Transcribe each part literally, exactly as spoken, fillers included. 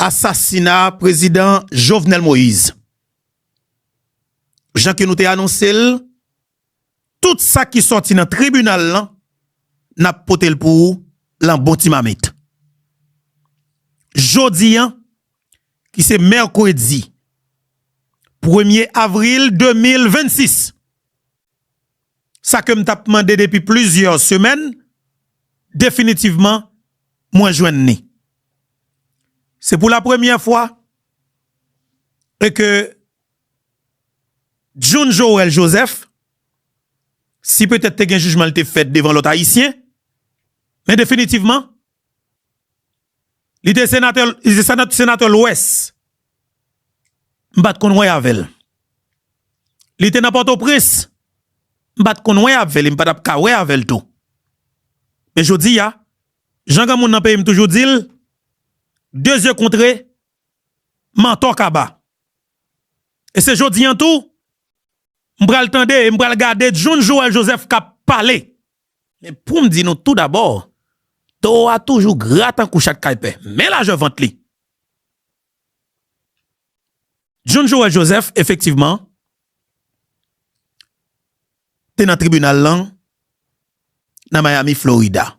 asasina prezidan Jovenel Moïse. Jan ke nou te anonse l, tout sa ki sòti nan tribinal lan, n ap pote l pou ou lan bon ti mamit. Jodi a, ki se mèkredi premye avril de mil vennsis, sa ke m t ap mande depi plizyè semèn, definitivman, mwen jwenn li. Se pou la premyè fwa e ke John Joël Joseph, si petèt te gen jijman li te fèt devan lòt Ayisyen, men definitivman, li te senatè, li te sena-, senatè Lwès. M pa t konn wè avè l. Li te nan Pòtoprens. M pa t konn wè avè l, e m pa t ap ka wè avè l tou. Men jodi a, jan granmoun nan peyi m toujou di l, de zye kontre, mantò kaba. E se jodi a tou, m pral tande e m pral gade John Joël Joseph k ap pale. Men pou m di nou tou dabò, towo a toujou gra tankou chat kay pè. Men lajè vant li. John Joël Joseph, efektivman, te nan tribinal lan nan Miami, Florida,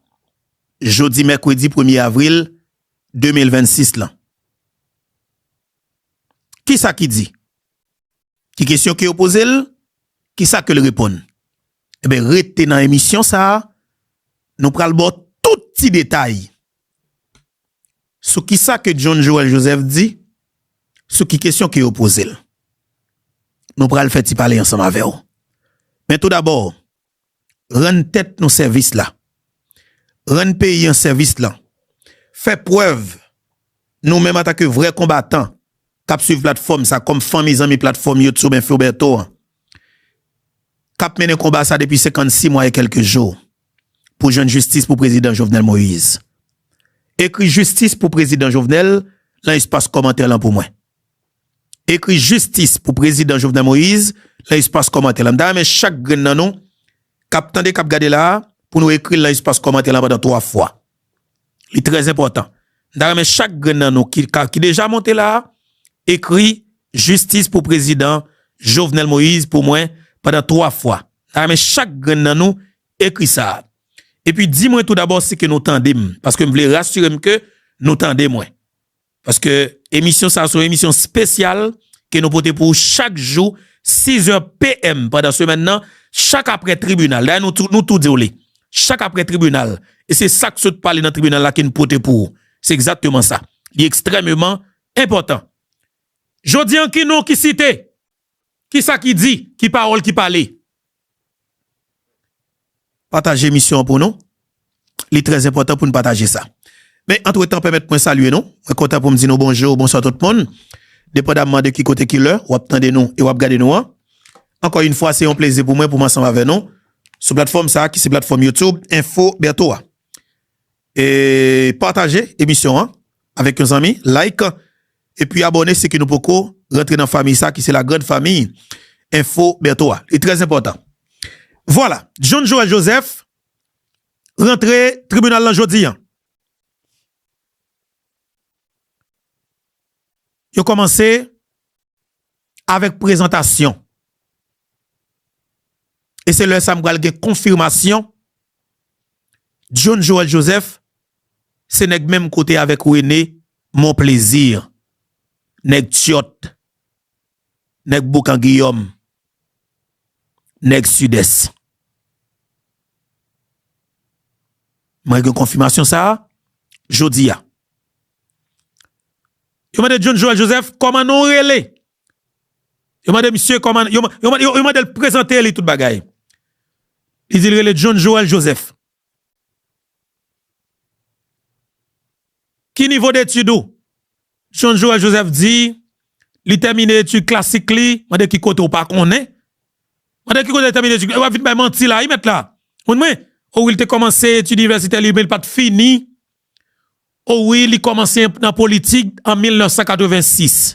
jodi mèkredi premye avril de mil vennsis lan. Kisa ki di? Ki kesyon ke yo poze l? Kisa ke l reponn? Eben, rete nan emisyon sa a, nou pral ba w tout ti detay sou kisa ke John Joël Joseph di, sou ki kesyon ke yo poze l. Nou pral fè ti pale ansanm avè w. Men tou dabò, rann tèt nou sèvis la. Rann peyi an sèvis la. Fè prèv, nou menm antanke vrè konbatan k ap swiv platfòm sa, kòm fanmi zanmi platfòm YouTube Info Bertho an, k ap mennen konba sa depi senkannsis mwa e kèlke jou pou jwenn jistis pou prezidan Jovenel Moïse. Ekri jistis pou prezidan Jovenel lan espas kòmantè lan pou mwen. Ekri jistis pou prezidan Jovenel Moïse lan espas kòmantè lan. M ta renmen chak grenn nan nou k ap tande, k ap gade la a, pou nou ekri l lan espas kòmantè lan pandan twa fwa. Li trè enpòtan. M ta renmen chak grenn nan nou ki, ka, ki deja monte la a, ekri jistis pou prezidan Jovenel Moïse pou mwen pandan twa fwa. M ta renmen chak grenn nan nou ekri sa a. Epi di mwen tou dabò si ke nou tande m, paske m vle rasire m ke nou tande mwen. Paske emisyon sa a se yon emisyon espesyal ke nou pote pou ou chak jou, sizè p m pandan semèn nan, chak aprè tribinal. Dayè, nou tou, nou tou di w li. Chak aprè tribinal. E se sa k sot pale nan tribinal la ke n pote pou ou. Se egzakteman sa. Li ekstrèmeman enpòtan. Jodi an, ki non ki site? Kisa ki di? Ki pawòl ki pale? Pataje emisyon an pou nou. Li trè enpòtan pou n pataje sa. Men, antretan, pèmèt mwen salye nou. Mwen kontan pou m di nou bonjou, bonswa tout moun. Depandamman de ki kote, ki lè w ap tande nou e w ap gade nou an. Ankò yon fwa, se yon plezi pou mwen pou m ansanm avè nou sou platfòm sa a, ki se platfòm YouTube Info Bertho a. E pataje emisyon an avèk yon zanmi, like, epi abòne si ke nou poko rantre nan fanmi sa ki se la grande famille Info Bertho a. Li trè enpòtan. Vwala, John Joël Joseph rantre tribinal lan jodi an. Yo kòmanse avèk prezantasyon. E se lè sa m pral gen konfimasyon. John Joël Joseph se nèg menm kote avèk René Monplaisir, nèg Tyòt, nèg Boukan Giyòm, nèg Sidès. Mwen gen konfimasyon sa a jodi a. Yo mande John Joël Joseph kòman non rele. Yo mande misye kòman, yo, yo, yo, yo mande l prezante li tout bagay. Li di l rele John Joël Joseph. Ki nivo detid ou? John Joël Joseph di li tèmine etid klasik li. Mande ki kote ou pa konnen. Mande ki kote li tèmine etid. W ap vin bay manti la, wi mèt la. Konn mwen, o wi, li te kòmanse etid inivèsitè li, men li pa t fini. O wi, li kòmanse nan politik an mil nèf san katrevensis.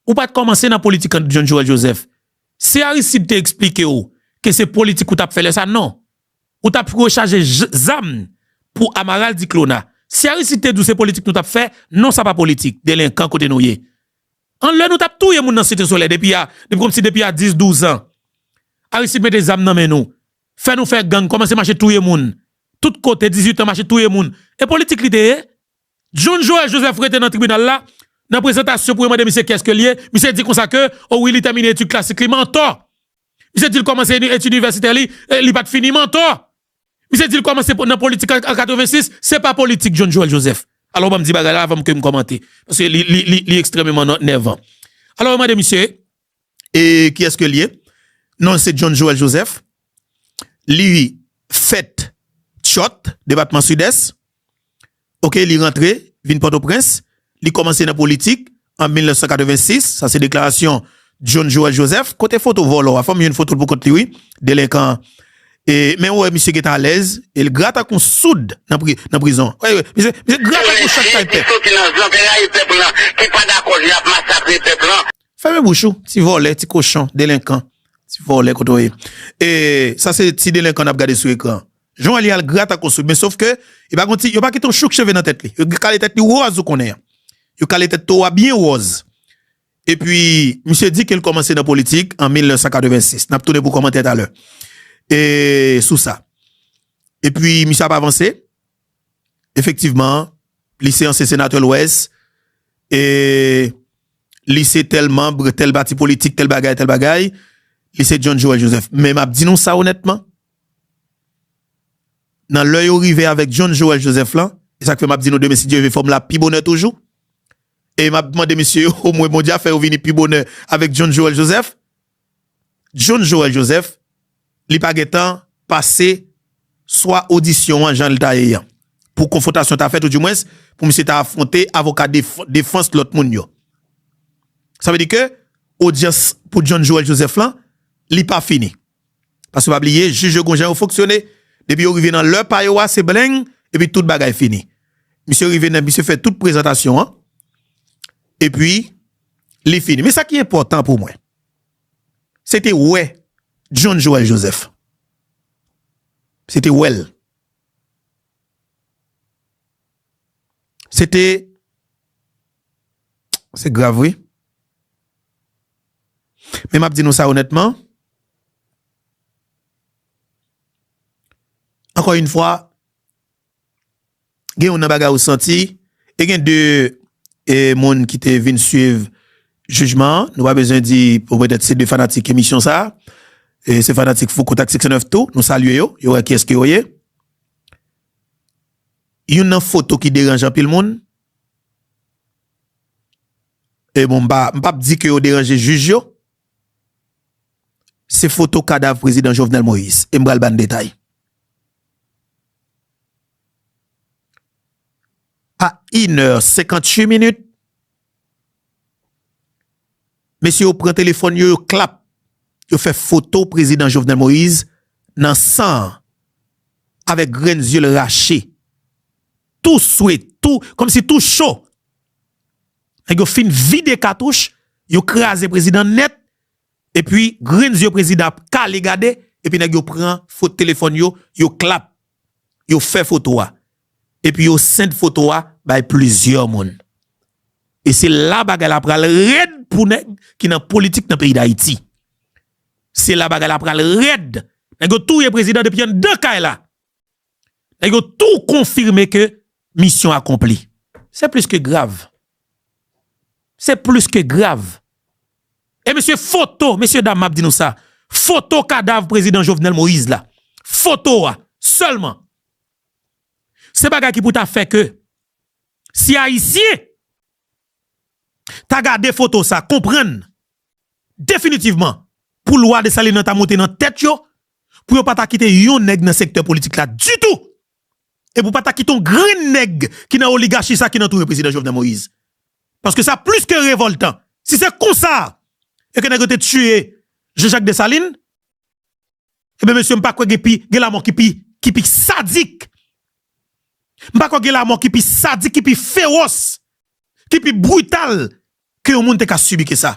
Ou pa t kòmanse nan politik an John Joël Joseph. Si Aristide te eksplike w ke se politik ou t ap fè lè sa, non. Ou t ap rechaje j-, zam pou Amaral Diclona. Si Aristide te di w se politik nou t ap fè, non, sa pa politik. Delenkan, kote nou ye? An lè nou t ap touye moun nan Site Solèy depi a, depi kòmsi depi a dis, douz an. Aristide mete zam nan men nou. Fè nou fè gang, kòmanse mache touye moun. Tout kote, dizuit an mache touye moun. E politik li te ye? John Joël Joseph rete nan tribinal la, nan prezantasyon pou yo mande misye kiyès ke l ye, misye di konsa ke, o wi, li tèmine etid klasik li, mantò. Misye di l kòmanse etid inivèsitè li, e, li pa t fini, mantò. Misye di l kòmanse nan politik an, an katrevensis, se pa politik John Joël Joseph. Alò, ban m di bagay la avan ke m kòmante. Paske li, li, li, li ekstrèmeman nè-, nèvan. Alò, yo mande misye, e kiyès ke l ye? Non l se John Joël Joseph. Li fèt Tchòt, depatman Sidès. Oke, li rantre, vin Pòtoprens. Li kòmanse nan politik an mil nèf san katrevensis. Sa se deklarasyon John Joël Joseph. Kote foto vòlò a? Fò m jwenn foto l pou kont li, wi. Delenkan. E, men ou wè, misye gentan alèz. E l gra tankou soud nan pri-, nan prizon. Wi, wi. Misye, misye gra tankou chat kay pèp. Ki soti nan zantray pèp lan, ki pa dakò, y ap masakre pèp lan. Fèmen bouch ou, ti vòlè, ti kochon, delenkan. Ti vòlè kote w ye. E sa se ti delenkan n ap gade sou ekran. Jan w wè li al gra tankou soud, men sof ke, e pa gon ti, yo pa kite yon chouk cheve nan tèt li. Yo kale tèt li wòz, ou konnen an. Yo kale tèt towo a byen wòz. Epi, misye di ke l kòmanse nan politik an mil nèf san katrevensis. N ap tounen pou kòmantè talè. E sou sa. Epi, misye ap avanse. Efektivman, li se ansyen senatè Lwès. E li se tèl manm, tèl pati politik, tèl bagay, tèl bagay. Li se John Joël Joseph. Men m ap di nou sa onètman. Nan lè yo rive avèk John Joël Joseph lan, e sa k fè m ap di nou demen, si Dye vle, fò m la pi bonè toujou. E m ap mande mesye yo, omwen Bondye a fè yo vini pi bonè avèk John Joël Joseph. John Joël Joseph, li pa gentan pase swa odisyon an jan l ta ye an. Pou konfwontasyon ta fèt, oudimwens, pou misye ta afwonte avoka def-, defans lòt moun yo. Sa vle di ke odyans pou John Joël Joseph lan, li pa fini. Paske pa bliye, jij yo gon jan yo fonksyone. Depi yo rive nan lè pa yo a, se bleng, epi tout bagay fini. Misye rive nan, misye fè tout prezantasyon an, epi li fini. Men sa ki enpòtan pou mwen, se te wè John Joël Joseph. Se te wè l. Se te, se grav, wi. Men m ap di nou sa onètman. Ankò yon fwa, gen youn nan bagay ou santi, e gen de, e, moun ki te vin swiv jijman an. Nou pa bezwen di, pou petèt se de fanatik emisyon sa a. E se fanatik Fouco Tactique cent neuf tou. Nou salye yo. Yo wè kiyès ke yo ye. Youn nan foto ki deranje anpil moun. E bon, m pa, m p ap di ke yo deranje jij yo. Se foto kadav prezidan Jovenel Moïse. E m pral ba n detay. A inè senkanntuit minit, mesye yo pran telefòn yo, yo klap, yo fè foto prezidan Jovenel Moïse nan san an, avèk grenn zye l rache. Tou swe, tou, kòmsi tou cho. Nèg yo fin vide katouch, yo kraze prezidan nèt, epi grenn zye prezidan ap kale gade, epi nèg yo pran foto telefòn yo, yo klap, yo fè foto a. Epi yo send foto a bay plizyè moun. E se la bagay la pral rèd pou nèg ki nan politik nan peyi Dayiti. Se la bagay la pral rèd. Nèg yo touye prezidan depi anndan kay la. Nèg yo tou konfime ke misyon akonpli. Se plis ke grav. Se plis ke grav. E mesye, foto, mesye dam, m ap di nou sa. Foto kadav prezidan Jovenel Moïse la. Foto a, sèlman. Se bagay ki pou ta fè ke si Ayisyen ta gade foto sa, konprann definitivman pou lwa Desalin nan ta monte nan tèt yo, pou yo pa ta kite yon nèg nan sektè politik la ditou, e pou pa ta kite yon grenn nèg ki nan oligachi sa ki nan touye prezidan Jovenel Moïse. Paske sa plis ke revòltan. Si se konsa e ke nèg yo te tiye Jean-Jacques Dessalines, ebyen, mesye, m pa kwè gen pi, gen lanmò ki pi, ki pi sadik. M pa kwè gen lanmò ki pi sadik, ki pi fewòs, ki pi brital ke yon moun te ka sibi ke sa.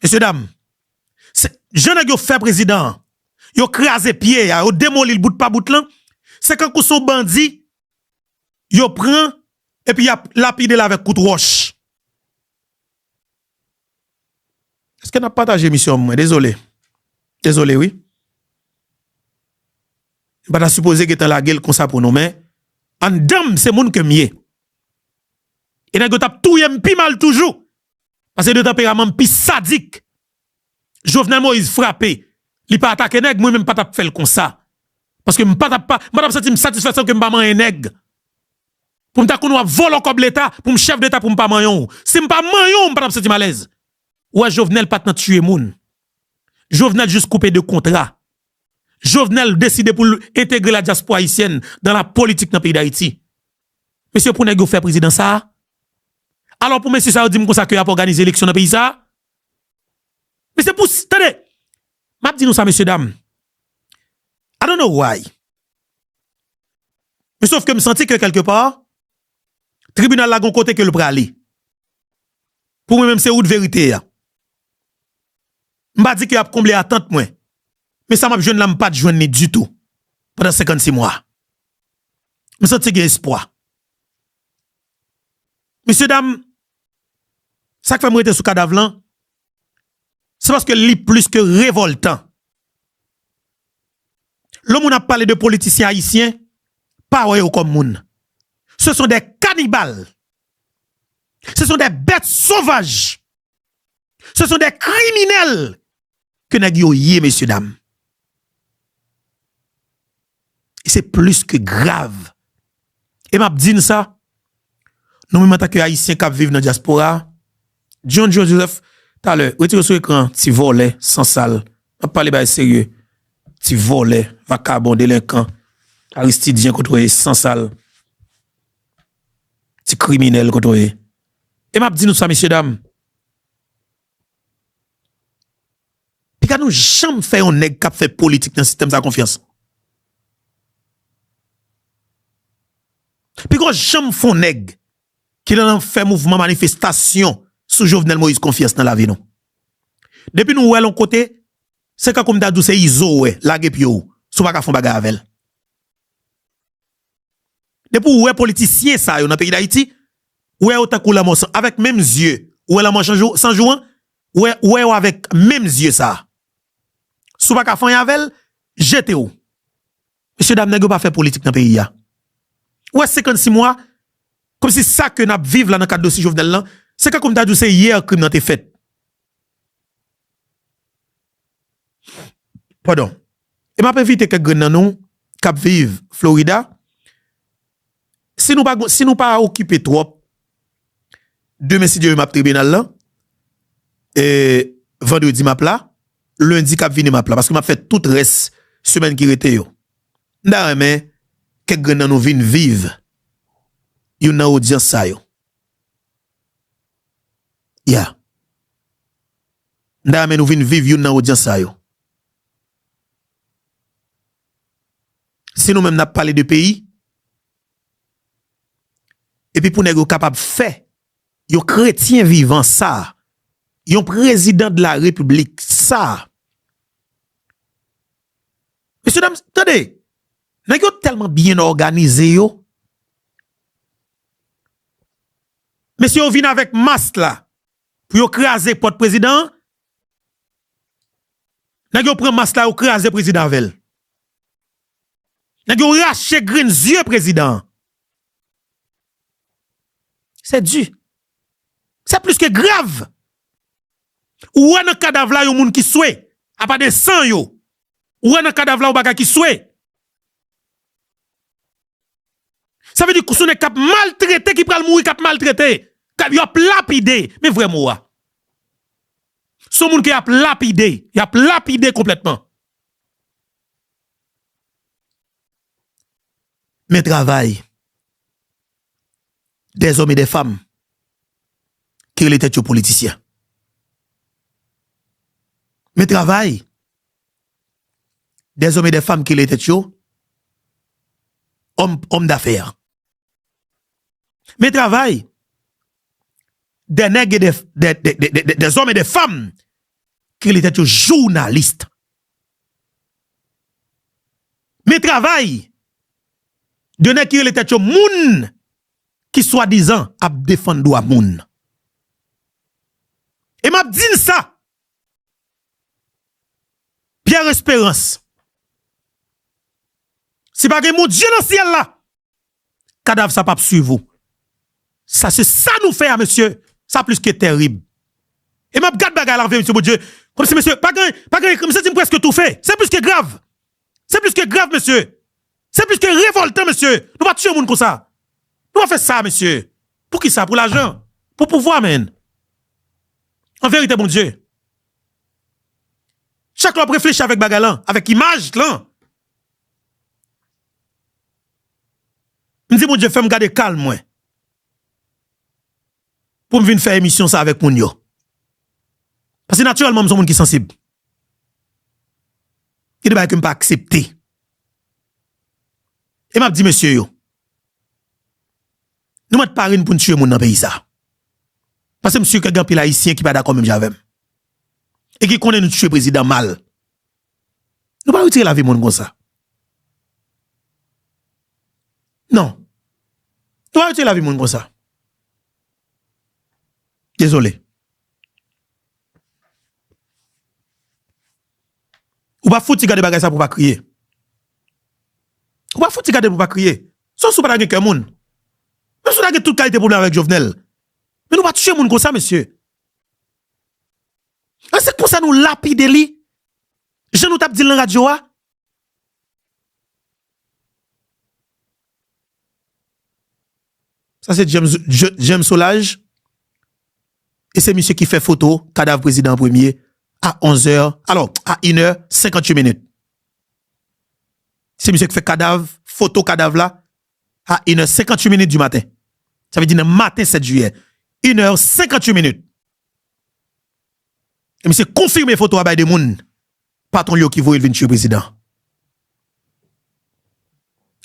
Mesye dam, se, jan nèg yo fè prezidan an, yo kraze pye a, yo demoli l bout pa bout lan, se kankou se yon bandi yo pran, epi y ap lapide l avèk kout wòch. Èske n ap pataje emisyon an mwen? Dezole. Dezole, wi. M pa ta sipoze gentan lage l konsa pou nou, men anndan m, se moun ke m ye. E nèg yo t ap touye m pi mal toujou. Paske de tanperaman m pi sadik. Jovenel Moïse frape. Li pa atake nèg, mwen menm m pa t ap fè l konsa. Paske m pa t ap pa, m pa t ap santi m satisfè san ke m pa manyen nèg. Pou m ta konn w ap vòlò kòb leta, pou m chèf deta, pou m pa manyen w. Si m pa manyen w, m pa t ap santi m alèz. Ou wè, Jovenel pa t nan tiye moun. Jovenel jis koupe de kontra. Jovenel deside pou l entegre la diaspora ayisyèn dan la politik nan peyi Dayiti. Mesye, pou nèg yo fè prezidan sa a? Alò, pou mesye sa yo di m konsa ke y ap òganize eleksyon nan peyi sa a? Mesye, pou, tande, m ap di nou sa, mesye dam. I don't know why. Men sòf ke m santi ke kèlkepa, tribinal la gon kote ke l prale. Pou mwen menm, se wout verite a. M pa di ke y ap konble atant mwen. Men sa m ap jwenn la, m pa t jwenn li ditou pandan senkannsis mwa. M santi gen espwa. Mesye dam, sa k fè m rete sou kadav lan, se paske li plis ke revòltan. Lè moun ap pale de politisyen ayisyen, pa wè yo kòm moun. Ce sont des cannibales. Ce sont des bêtes sauvages. Ce sont des criminels que nèg yo ye, mesye dam. E se plis ke grav. E m ap di n sa, nou menm antanke Ayisyen k ap viv nan dyaspora, John Joseph, talè, retire sou ekran, ti vòlè, sansal. M ap pale bagay serye. Ti vòlè, vakabon, delenkan, Aristidyen kote w ye, sansal. Ti kriminèl kote w ye. E m ap di nou sa, mesye dam. Piga nou janm fè yon nèg k ap fè politik nan sistèm sa konfyans. Piga w janm fè yon nèg ki nan fè mouvman manifestasyon sou Jovenel Moïse konfyans nan lavi nou. Depi nou wè l yon kote, se kankou m ta di w se izo w wè, lage pye w, si w pa ka fè yon bagay avè l. Depi w wè politisyen sa yo nan peyi Dayiti, w wè yo tankou lanmò san, avèk menm zye, w wè lanmò san jou, san jou an, w wè, w wè yo avèk menm zye sa. Si w pa ka fè anyen avè l, jete w. Mesye dam, nèg yo pa fè politik nan peyi a. W wè senkannsis mwa, kòmsi sa ke n ap viv la nan kad dosye Jovenel lan, se kankou m ta di w se yè krim nan te fèt. Padon. E m ap envite kèk grenn nan nou k ap viv Florida. Si nou pa, si nou pa okipe twòp, demen, si Dye vle, m ap tribinal lan. E vandredi, m ap la. Lendi k ap vini, m ap la. Paske m ap fè tout rès semèn ki rete yo. M ta renmen kèk grenn nan nou vin viv youn nan odyans sa yo. Ya. M ta renmen nou vin viv youn nan odyans sa yo. Si nou menm n ap pale de peyi, epi pou nèg yo kapab fè yon kretyen vivan sa, yon prezidan de la repiblik sa. Mesye dam, tande, nèg yo tèlman byen òganize yo. Mesye yo vin avèk mas la pou yo kraze pòt prezidan an. Nèg yo pran mas la, yo kraze prezidan avè l. Nèg yo rache grenn zye prezidan an. Se di. Se plis ke grav. Ou wè nan kadav la yon moun ki swe, apa de san yo. Ou wè nan kadav la yon bagay ki swe. Sa vle di, se yon nèg k ap maltrete, ki pral mouri, k ap maltrete. K ap, y ap lapide. Men vrè mo a. Se yon moun ke y ap lapide. Y ap lapide konplètman. Men travay dèzòm e dè fanm ki rele tèt yo politisyen. Men travay dèzòm e dè fanm ki rele tèt yo òm, òm dafè. Men travay dè nèg e dè, dè, dè, dè, dè, dèzòm e dè fanm ki rele tèt yo jounalis. Men travay de nèg ki rele tèt yo moun ki swadizan ap defann dwa moun. E m ap di n sa, Pierre Espérance, si pa gen Bondye nan syèl la, kadav sa p ap swiv ou. Sa se sa nou fè a, mesye. Sa plis ke tèrib. E m ap gad bagay la avè mesye Bondye. Kòmsi, mesye, pa gen, pa gen, m santi m prèske toufe. Se plis ke grav. Se plis ke grav, mesye. Se plis ke revòltan, mesye. Nou pa tiye moun konsa. Nou pa fè sa, mesye. Pou ki sa? Pou lajan? Pou pouvwa, menn. An verite, Bondye, chak lè w ap reflechi avèk bagay lan, avèk imaj lan, m di, Bondye, fè m gade kalm mwen pou m vin fè emisyon sa avèk moun yo. Paske natirèlman, m se yon moun ki sansib. Gen de bagay ke m pa aksepte. E m ap di mesye yo, nou mèt pare n pou n tiye moun nan peyi sa. Paske m si ke gen anpil Ayisyen ki pa dakò menm jan avè m. E ki konnen nou tiye prezidan mal. Nou pa retire lavi moun konsa. Non. Nou pa retire lavi moun konsa. Dezole. Ou pa fouti gade bagay sa pou pa kriye. Ou pa fouti gade pou pa kriye. Sòf si w pa ta gen kè moun. Menm si w ta gen tout kalite pwoblèm avèk Jovenel. Men nou pa tiye moun konsa, mesye. Èske se konsa nou lapide li? Jan nou t ap di l nan radyo a? Sa se James, J- James Solages. E se misye ki fè foto kadav prezidan an premye a onz è, alò, a inè senkanntuit minit. Se misye ki fè kadav, foto kadav la a inè senkanntuit minit di maten. Sa vle di nan maten sèt jiyè. Inè senkanntuit minit. E misye konfime foto a bay de moun, patwon l yo ki voye l vin tiye prezidan.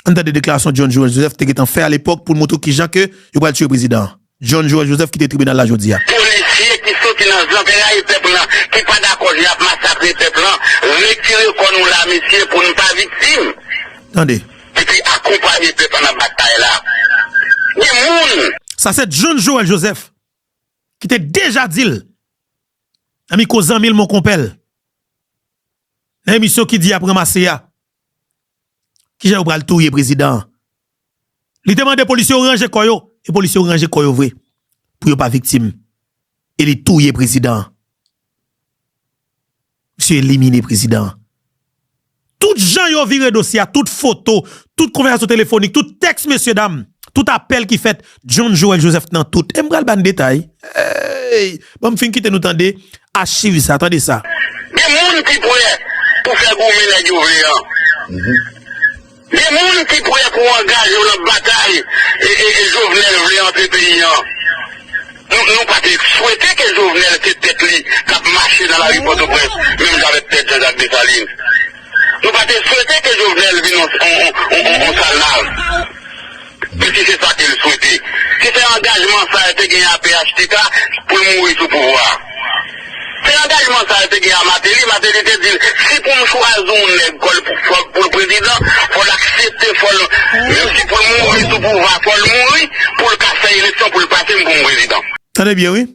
Ann tande deklarasyon John Joël Joseph te gentan fè alepòk pou l montre w kijan ke yo pral tiye prezidan an. John Joël Joseph kite tribinal la jodi a. Polisye ki soti nan zòn kay rayi pèp lan, ki pa dakò jan y ap masakre pèp lan, retire kò nou la, mesye, pou n pa viktim. Tande. Epi akonpanye pèp lan nan batay la. Gen moun. Sa se John Joël Joseph ki te deja di l nan mikwo zanmi l, mon konpè l, nan emisyon Ki Di Y ap ranmase a, kijan yo pral touye prezidan an. Li te mande polisye yo ranje kò yo, e polisye yo ranje kò yo vre, pou yo pa viktim. E li touye prezidan an. Misye elimine prezidan an. Tout jan yo vire dosye a, tout foto, tout konvèsasyon telefonik, tout tèks, mesye dam, tout apèl ki fèt, John Joël Joseph nan tout. E m pral ba n detay. Hey, ban m fin kite nou tande achiv sa, tande sa. Gen moun ki prè pou fè goumen nèg yo vle an. Gen moun ki prè pou angaje yo nan batay e, e, e Jovenel vle antre peyi an. Nou, nou pa te swete ke Jovenel se tèt li k ap mache nan lari Pòtoprens, menm jan avèk tèt Jean Jacques Dessalines. Nou pa te swete ke Jovenel vin on, on, on, on, on, on Salnav. Men si se sa ke l swete, si se angajman sa a te gen a P H T K pou l mouri sou pouvwa a. Se angajman sa a te gen a Martelly. Martelly te di l, si pou m chwazi yon nèg kòl pou, fò, pou l prezidan, fò l aksepte, fò l, menm si pou l mouri sou pouvwa, fò l mouri, pou l ka fè eleksyon, pou l pase m pou m prezidan. Tande byen, wi.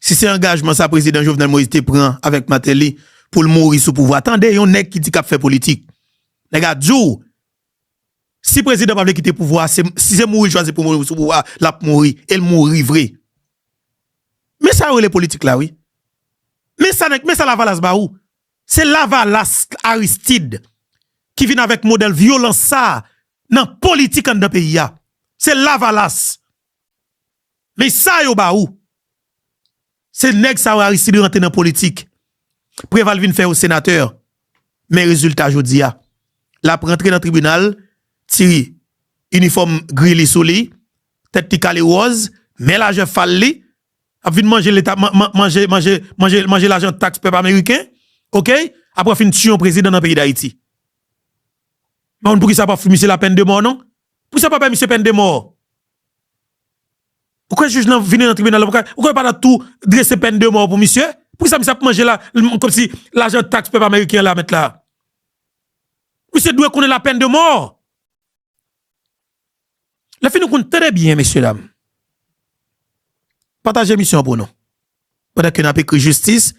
Si se angajman sa prezidan Jovenel Moïse te pran avèk Martelly pou l mouri sou pouvwa, tande yon nèg ki di k ap fè politik. Nèg a di w, si prezidan pa vle kite pouvwa a, se, si se mouri l chwazi pou mouri sou pouvwa a, l ap mouri. E l mouri vre. Men sa yo rele politik la, wi. Men sa nèg, men sa Lavalas ba ou. Se Lavalas Aristide ki vin avèk modèl vyolans sa a nan politik anndan peyi a. Se Lavalas. Men sa yo ba ou. Se nèg sa yo Aristide rantre nan politik. Preval vin fè yo senatè. Men rezilta jodi a. L ap rantre nan tribinal, ti inifòm gri li sou li, tèt li kale wòz, men lajè fal li, ap vin manje leta, man- man- manje, manje, manje, manje lajan taks pèp ameriken, oke? Apre fin tiye yon prezidan nan peyi Dayiti. Mwen pa konn poukisa pa fout misye lapèn de mò, non? Poukisa pa bay misye pèn de mò? Ou kwè jij lan vini nan tribinal la, ou kwè, ou kwè yo pa ta tou drese pèn de mò pou misye? Poukisa misye ap manje la, l- kòmsi lajan taks pèp ameriken an la mèt la? Misye dwe konnen lapèn de mò. Lè fini, nou konn tande byen, mesye dam. Pataje emisyon an pou nou. Pandan ke n ap ekri jistis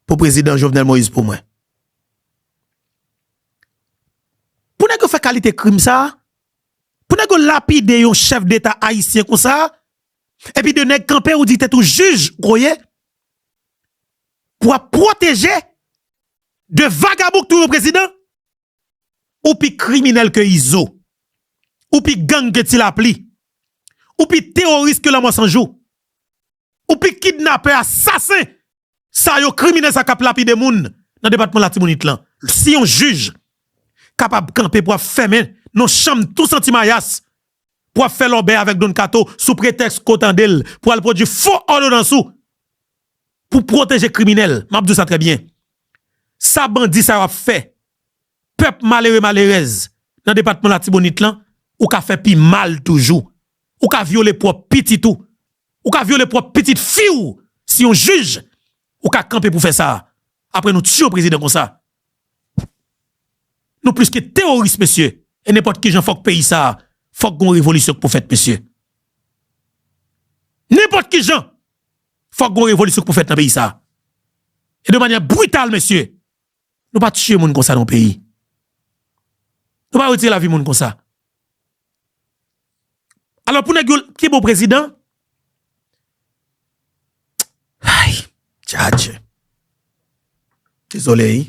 pou prezidan Jovenel Moïse pou mwen. Pou nèg yo fè kalite krim sa a, pou nèg yo lapide yon chèf deta ayisyen konsa, epi de nèg kanpe ou di tèt ou jij, ou koye, pou ap pwoteje de vagabon k touye yon prezidan, ou pi kriminèl ke Izo, ou pi gang ke Ti Lapli, ou pi teworis ke Lanmò San Jou, ou pi kidnapè, asasen, sa yo, kriminèl sa k ap lapide moun nan depatman Latibonit lan. Si yon jij kapab kanpe pou ap fèmen nan chanm tou santi mayas, pou ap fè lòbèy avèk Don Kato sou pretèks ke w tande l, pou al pwodui fo òdonans ou, pou pwoteje kriminèl, m ap di w sa trè byen. Sa bandi sa yo ap fè pèp malere, malerèz nan depatman Latibonit lan, ou ka fè pi mal toujou. Ou ka vyole pwòp pitit ou. Ou ka vyole pwòp pitit fi w si yon jij ou ka kanpe pou fè sa. Apre nou tiye yon prezidan konsa. Nou plis ke teworis, mesye. E nenpòt ki jan fòk peyi sa, fòk gon revolisyon k pou fèt, mesye. Nenpòt ki jan, fòk gon revolisyon k pou fèt nan peyi sa. E de manyè brital, mesye. Nou pa tiye moun konsa nan peyi. Nou pa retire lavi moun konsa. Alò, pou nèg yo kenbe w prezidan, ay, tchadje. Dezole, wi.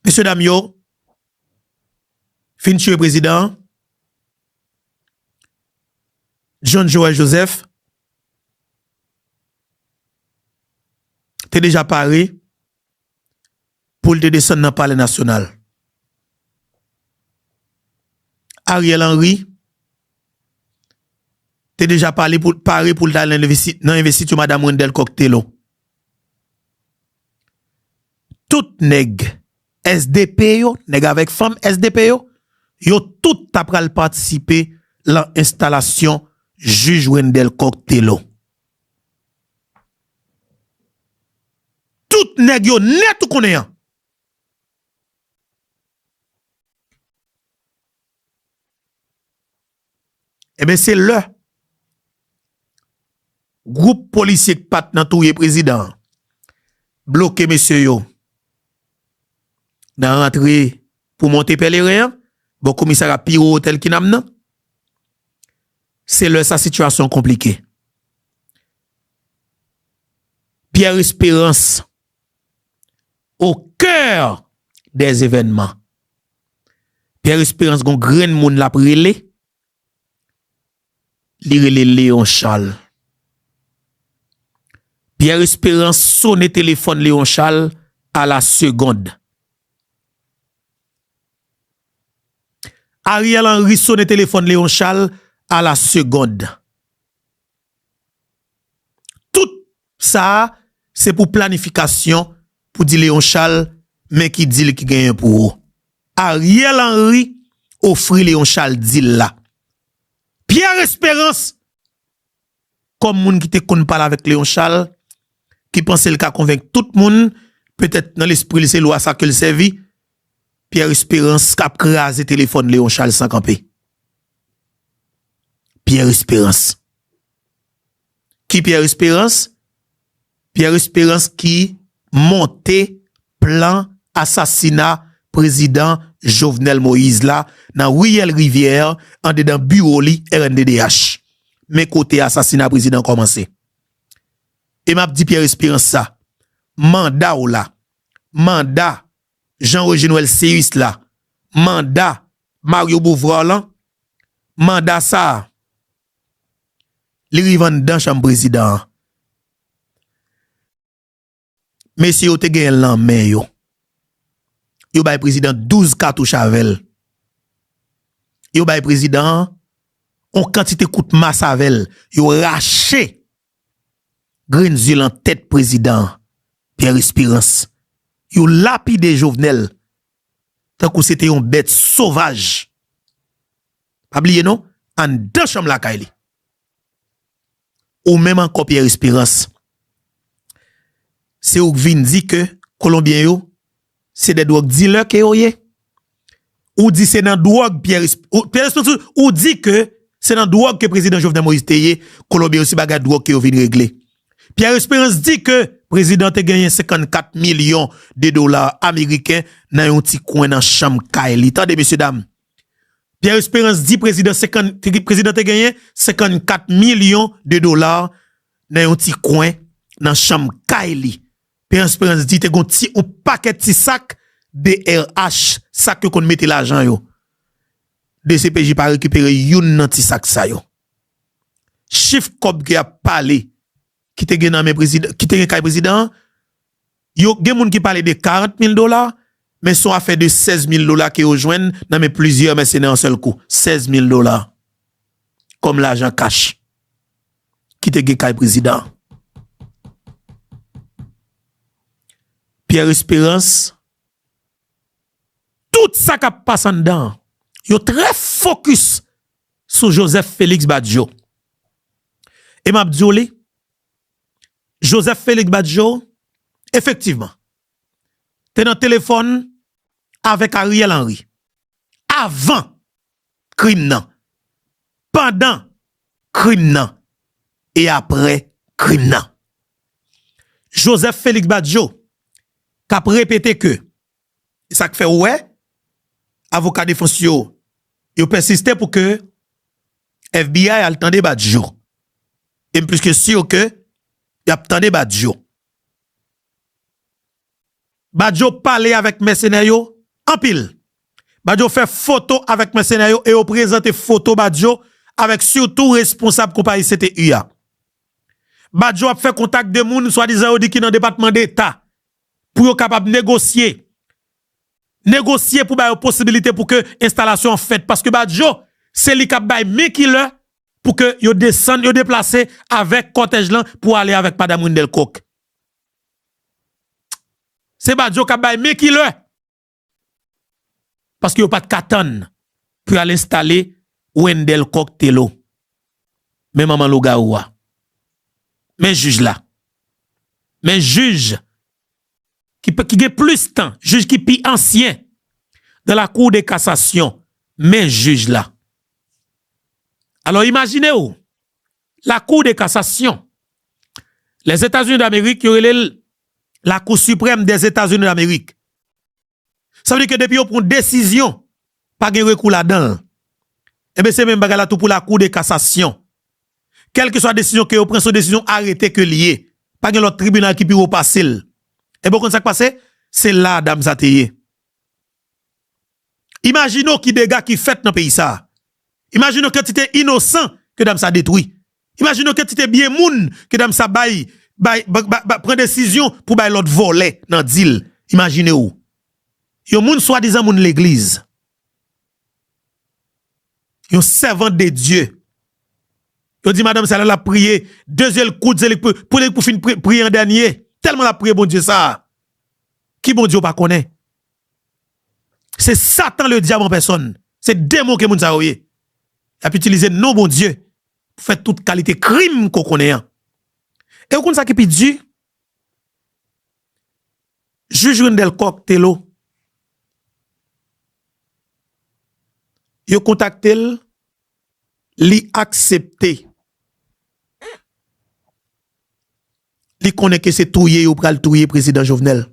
Mesye dam yo, fin tiye prezidan an, John Joël Joseph te deja pare pou l te desann nan Palè Nasyonal. Ariel Henry te deja pale pou, pare pou l t al nan envesti-, nan envestiti madanm Wendell Coq Thelo. Tout nèg S D P yo, nèg avèk fanm S D P yo, yo tout ta pral patisipe lan enstalasyon jij Wendell Coq Thelo. Tout nèg yo nèt ou konnen an. Ebyen, se lè gwoup polisye k pa t nan touye prezidan an bloke mesye yo nan rantre pou monte Pèleren an, bò komisarya pi wo otèl Kinam nan. Se lè sa sitiyasyon an konplike. Pierre Espérance au cœur des événements. Pierre Espérance gon grenn moun l ap rele. Li rele Léon Charles. Pierre Espérance sone telefòn Léon Charles à la seconde. Ariel Henry sone telefòn Léon Charles à la seconde. Tout sa a, se pou planifikasyon, pou di Léon Charles, men ki dil ki genyen pou ou. Ariel Henry ofri Léon Charles dil la. Pierre Espérance, kòm moun ki te konn pale avèk Léon Charles, ki panse l ka konvenk tout moun, petèt nan lespri l se lwa sa ke l sèvi, Pierre Espérance k ap kraze telefòn Léon Charles san kanpe. Pierre Espérance. Ki Pierre Espérance? Pierre Espérance ki monte plan asasina prezidan Jovenel Moïse la nan riyèl Rivyè, andedan biwo li R N D D H. Men kote asasina prezidan kòmanse. E m ap di Pierre Espérance sa, manda w la, manda Jean Reginald Céus la, manda Mario Beauvoir lan, manda sa a, li rive anndan chanm prezidan an. Mesye yo te genyen l nan men yo. Yo bay prezidan douz katouch avè l. Yo bay prezidan an yon kantite kout mas avè l. Yo rache grenn zye nan tèt prezidan an, Pierre Espérance. Yo lapide Jovenel tankou se te yon bèt sovaj. Pa bliye non, anndan chanm lakay li. Ou menm ankò, Pierre Espérance. Se ou k vin di ke Kolonbyen yo, se de dwòg dilè ke yo ye. Ou di se nan dwòg Pierre Esp-, ou, Pierre Espérance, ou di ke se nan dwòg ke prezidan Jovenel Moïse te ye, Kolonbyen yo se bagay dwòg ke yo vin regle. Pierre Espérance di ke prezidan te genyen senkannkat milyon de dola ameriken nan yon ti kwen nan chanm kay li. Tande, mesye dam. Pierre Espérance di prezidan senkant, prezidan te genyen senkannkat milyon de dola nan yon ti kwen nan chanm kay li. Pierre Espérance di te gon ti, yon pakèt ti sak D R H, sak yo konn mete lajan yo. D C P J pa rekipere youn nan ti sak sa yo. Chif kòb ke y ap pale, ki te gen nan men prezidan, ki te gen kay prezidan an, yo gen moun ki pale de karant mil dola, men se yon afè de sèz mil dola ke yo jwenn nan men plizyè mèsenè yon sèl kou. Sèz mil dola kòm lajan kach ki te gen kay prezidan an. Pierre Espérance, tout sa k ap pase anndan an, yo trè fokis sou Joseph Félix Badio. E m ap di w li, Joseph Félix Badio, efektivman, te nan telefòn avèk Ariel Henry avan krim nan, pandan krim nan e aprè krim nan. Joseph Félix Badio k ap repete ke, e sa k fè ou wè avoka defans yo, yo pèsiste pou ke F B I al tande Badio. E m plis ke si ke y ap tande Badio. Badio pale avèk mèsenè yo anpil. Badio fè foto avèk mèsenè yo e yo prezante foto Badio avèk sitou responsab konpayi C T U a. Badio ap fè kontak de moun, swadizan yo di ki nan Depatman Deta, pou yo kapab negosye. Negosye pou ba yo posibilite pou ke enstalasyon an fèt. Paske Badio, se li k ap bay men ki lè pou ke yo desann, yo deplase avèk kòtèj lan pou ale avèk Madam Wendell Coq. Se Badio k ap bay men ki lè. Paske yo pa t ka tann pou y al enstale Wendell Coq Thelo. Men manman lougawou a. Men jij la. Men jij ki, ki gen plis tan, jij ki pi ansyen dans la Cour de cassation, men jij la. Alò, imajine w, la Cour de cassation, Lèzetazini Damerik, yo rele l la Cour suprême des États-Unis d'Amérique. Sa vle di ke depi yo pran yon desizyon, pa gen rekou ladan l. Enben, se menm bagay la tou pou la Cour de cassation. Kèlkeswa desizyon ke yo pran, se yon desizyon arete ke l ye. Pa gen lòt tribinal ki pi wo pase l. Enben, w konn sa k pase? Se la a dam sa te ye. Imajine w ki dega ki fèt nan peyi sa a. Imajine w kantite inosan ke dam sa detwi. Imajine w kantite byen moun ke dam sa bay, bay, ba- ba- ba- pran desizyon pou bay lòt vòlè nan dil. Imajine w. Yon moun swadizan moun legliz. Yon sèvant de Dye. Yo di madanm sa lè l ap priye, de zye l koud, se li k pou, pou li k pou fin pri- priye an dènye. Tèlman l ap priye Bondye sa a. Ki Bondye w pa konnen? Se Satan le dyab an pèsòn. Se demon ke moun sa yo ye. Y ap itilize non Bondye pou fè tout kalite krim ke w konnen an. E w konn sa ki pi di? Jij Wendell Coq Thelo, yo kontakte l, li aksepte. Li konnen ke se touye yo pral touye prezidan Jovenel.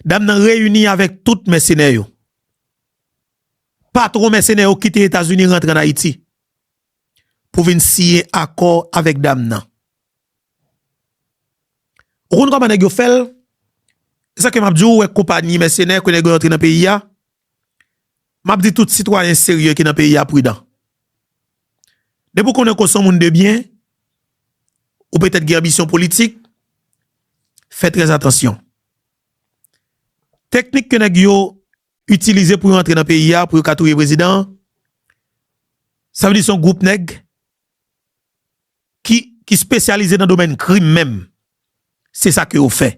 Dam nan reyini avèk tout mèsenè yo. Patwon mèsenè yo kite Etazini, rantre ann Ayiti pou vin siyen akò avèk dam nan. Ou konn kòman nèg yo fè l? Se sa ke m ap di w, ou wè konpayi mèsenè ke nèg yo rantre nan peyi a. M ap di tout sitwayen serye ki nan peyi a pridan. Depi w konnen ke w se yon moun de byen, ou petèt gen anbisyon politik, fè trè atansyon. Teknik ke nèg yo itilize pou yo antre nan peyi a, pou yo ka touye prezidan an, sa vle di se yon gwoup nèg ki, ki espesyalize nan domèn krim menm. Se sa ke yo fè.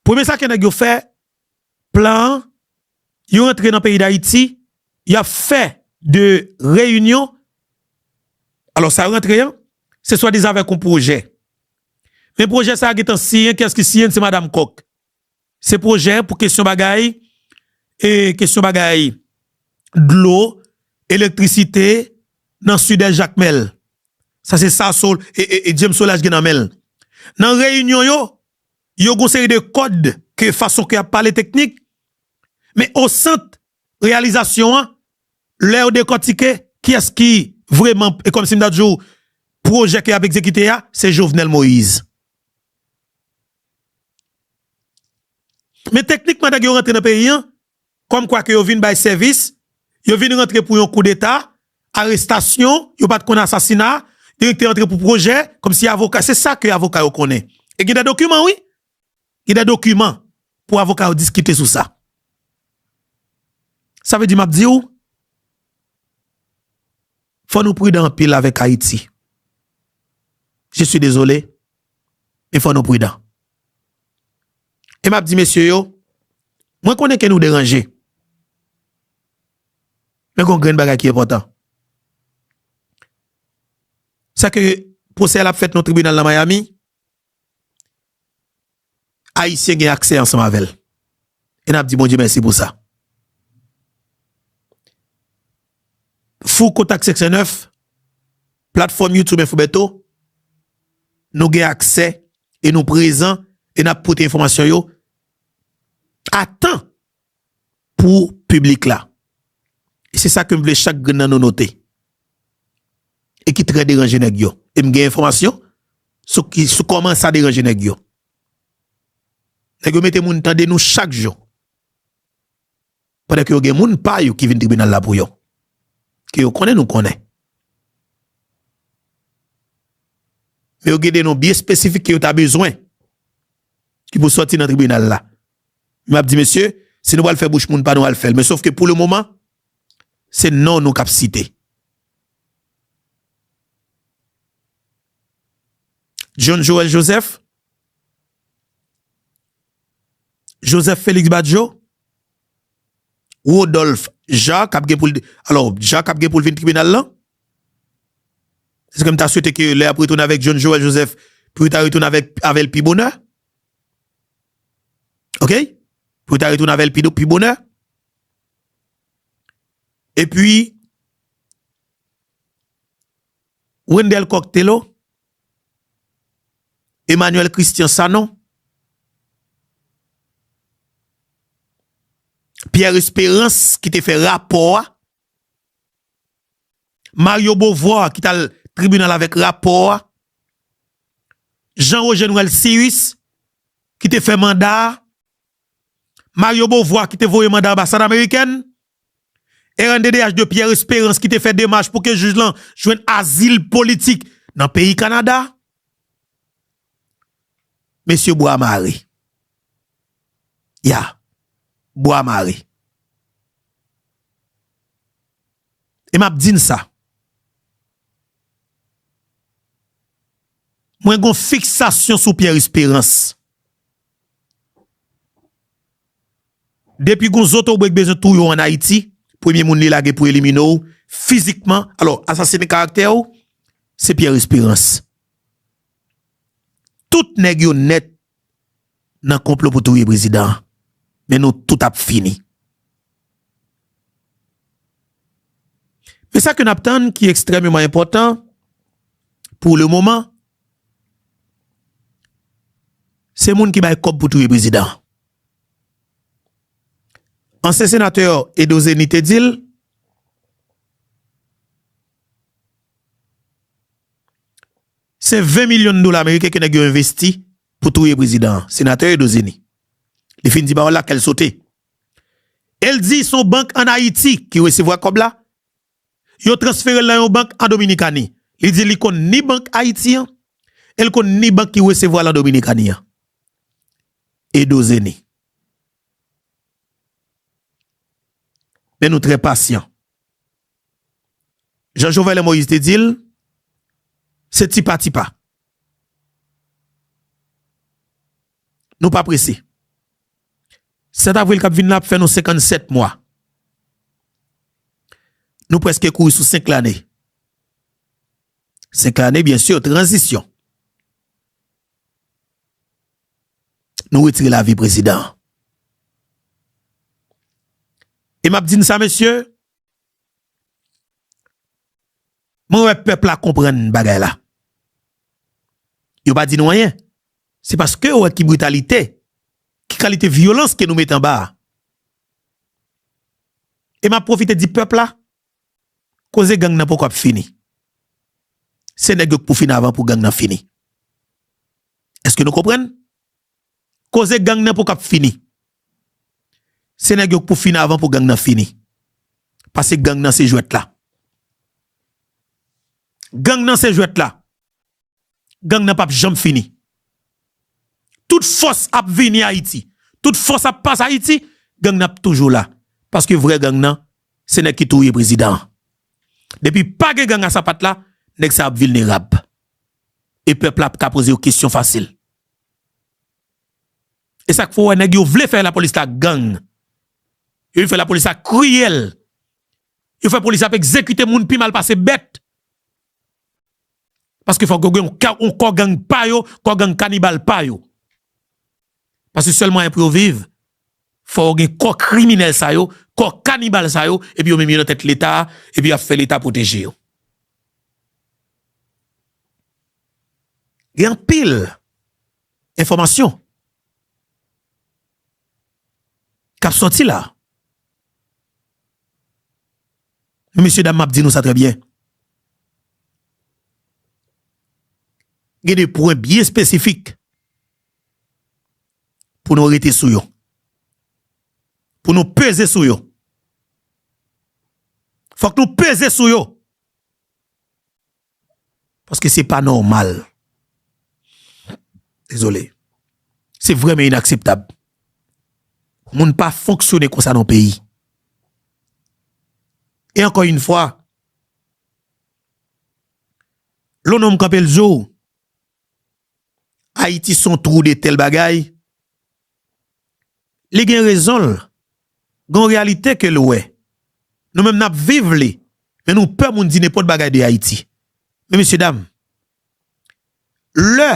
Premye sa ke nèg yo fè, plan an, yo rantre nan peyi Dayiti, y ap fè de reyinyon. Alò, sa yo rantre an, se swadizan avèk yon pwojè. Men pwojè sa a gentan siyen, kiyès ki siyen l? Se Madanm Kòk. Se pwojè pou kesyon bagay, e kesyon bagay dlo, elektrisite nan sidès Jakmèl. Sa se sa Sol, e, e, e James Solages gen nan men l. Nan reyinyon yo, yo gon seri de kòd ke fason ke y ap pale teknik, men osant reyalizasyon an, lè yo dekòtike, kiyès ki vrèman, e kòmsi m ta di w, pwojè ke y ap egzekite a, se Jovenel Moïse. Men teknikman, nèg yo rantre nan peyi an, kòmkwa ke yo vin bay sèvis, yo vin rantre pou yon koudeta, arestasyon, yo pa t konn asasina, yo te rantre pou pwojè, kòmsi avoka, se sa ke avoka yo konnen. E gen de dokiman, wi. Gen de dokiman pou avoka yo diskite sou sa. Sa vle di, m ap di w, fò nou pridan anpil avèk Ayiti. Je suis désolé, men fò nou pridan. E m ap di mesye yo, mwen konnen ke nou deranje. Men gon grenn bagay ki enpòtan. Sa ke pwosè a l ap fèt nan tribinal nan Miami, Ayisyen gen aksè ansanm avè l. E n ap di Bondye mèsi pou sa. Fou Kontak senk san nèf, platfòm YouTube Info Bertho, nou gen aksè e nou prezan e n ap pote enfòmasyon yo a tan pou piblik la. E se sa ke m vle chak grenn nan nou note. E ki trè deranje nèg yo. E m gen enfòmasyon sou ki, sou kòman sa deranje nèg yo. Nèg yo mete moun tande nou chak jou. Pandan ke yo gen moun pa yo ki vin tribinal la pou yo. Ke yo konnen, nou konnen. Men yo gen de non byen espesifik ke yo ta bezwen. Ki pou sòti nan tribinal la. M ap di, mesye, si nou pral fè bouch moun pa nou al fè l. Men sòf ke pou le moman, se non nou k ap site. John Joël Joseph, Joseph Félix Badjo, Rodolphe Jean, k ap gen pou l, alò, Jean k ap gen pou l vin tribinal lan. Èske m ta swete ke lè y ap retounen avèk John Joël Joseph, pou yo ta retounen avèk, avè l pi bonè? Oke? Pou yo ta retounen avè l pi, pi bonè? Epi, Wendell Cocktail, Emmanuel Christian Sanon, Pierre Espérance ki te fè rapò a, Mario Beauvoir ki t al tribinal avèk rapò a, Jean Roger Noël Cyrus ki te fè manda a, Mario Beauvoir ki te voye manda anbasad amerikèn, R N D D H de Pierre Espérance ki te fè demach pou ke jij lan jwenn azil politik nan peyi Kanada. Mesye bwa mare. Ya, bwa mare. E m ap di n sa. Mwen gon fiksasyon sou Pierre Espérance. Depi gon zotobre k bezwen touye w ann Ayiti, premye moun li lage pou elimine w fizikman, alò, asasine karaktè w, se Pierre Espérance. Tout nèg yo nèt nan konplo pou touye prezidan an. Men nou tout ap fini. Men sa ke n ap tann ki ekstrèmeman enpòtan pou le moman, se moun ki bay kòb pou touye prezidan an. Ansyen senatè Edo Zeni te di l, se ven milyon dola ameriken ke nèg yo envesti pou touye prezidan an, senatè Edo Zeni. Li fin di pawòl la, kè l sote. E l di se yon bank ann Ayiti ki resevwa kòb la, yo transfere l nan yon bank an Dominikani. Li di li konn ni bank Ayiti an, e l konn ni bank ki resevwa l an Dominikani an. Edo Zeni. Men nou trè pasyan. Jan Jovenel Moïse te di l, se tipa tipa. Nou pa prese. Sèt avril k ap vin la ap fè nou senkannsèt mwa. Nou prèske kouri sou senk lane. Senk lane, byen si, tranzisyon. nou retire lavi prezidan an. E m ap di n sa, mesye, mwen wè pèp la konprann bagay la. Yo pa di nou anyen. Se paske yo wè ki britalite, ki kalite vyolans ke nou mete anba a. E m ap pwofite di pèp la, koze gang nan poko ap fini. Se nèg yo k pou fini avan pou gang nan fini. Èske nou konprann? Koze gang nan poko ap fini. Se nèg yo k pou fini avan pou gang nan fini. Paske gang nan se jwèt la. Gang nan se jwèt la. Gang nan p ap janm fini. Tout fòs ap vini Ayiti. Tout fòs ap pase Ayiti, gang nan ap toujou la. Paske vrè gang nan, se nèg ki touye prezidan an. Depi pa gen gang a sapat la, nèg sa ap vilnerab. E pèp la ap ka poze yo kesyon fasil. E sa k fè w wè nèg yo vle fè lapolis la gang. Yo vle fè lapolis la kriyèl. Yo fè polis ap egzekite moun pi mal pase bèt. Paske fòk yo gen yon ka-, yon kò gang pa yo, kò gang kanibal pa yo. Paske sèl mwayen pou yo viv, fò yo gen kò kriminèl sa yo, kò kanibal sa yo, epi yo menm yo nan tèt Leta a, epi y ap fè Leta pwoteje yo. Gen anpil enfòmasyon k ap sòti la. Men mesye dam, m ap di nou sa trè byen. Gen de pwen byen espesifik pou nou rete sou yo. Pou nou peze sou yo. Fòk nou peze sou yo. Paske se pa nòmal. Dezole. Se vrèman inakseptab. Moun pa fonksyone konsa nan peyi. E ankò yon fwa, lè yon nonm kanpe l di w, Ayiti se yon twou de tèl bagay, li gen rezon l. Gen yon reyalite ke l wè. Nou menm n ap viv li, men nou pè moun di nenpòt bagay de Ayiti. Men mesye dam, lè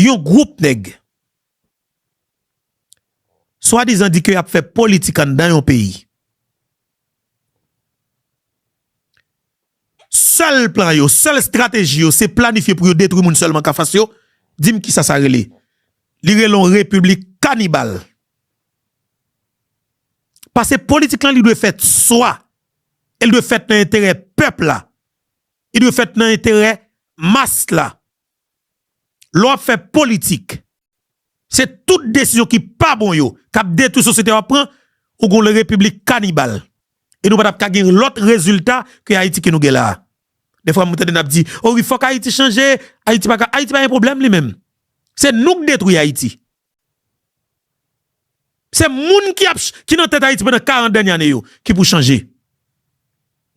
yon gwoup nèg swadizan di ke y ap fè politik anndan yon peyi, sèl plan yo, sèl estrateji yo, se planifye pou yo detwi moun sèlman k anfas yo, di m kisa sa rele. Li rele yon repiblik kanibal. Paske politik lan, li dwe fèt swa, e l dwe fèt nan enterè pèp la, li dwe fèt nan enterè mas la. Lè w ap fè politik, se tout desizyon ki pa bon yo, k ap detwi sosyete w ap pran, ou gon repiblik kanibal. E nou pa t ap ka gen lòt rezilta ke Ayiti ke nou gen la a. Dèfwa, m tande n ap di, o wi, fòk Ayiti chanje, Ayiti pa ka, Ayiti pa gen pwoblèm li menm. Se nou k detwi Ayiti. Se moun ki ap ch-, ki nan tèt Ayiti pandan karant dènye ane yo ki pou chanje.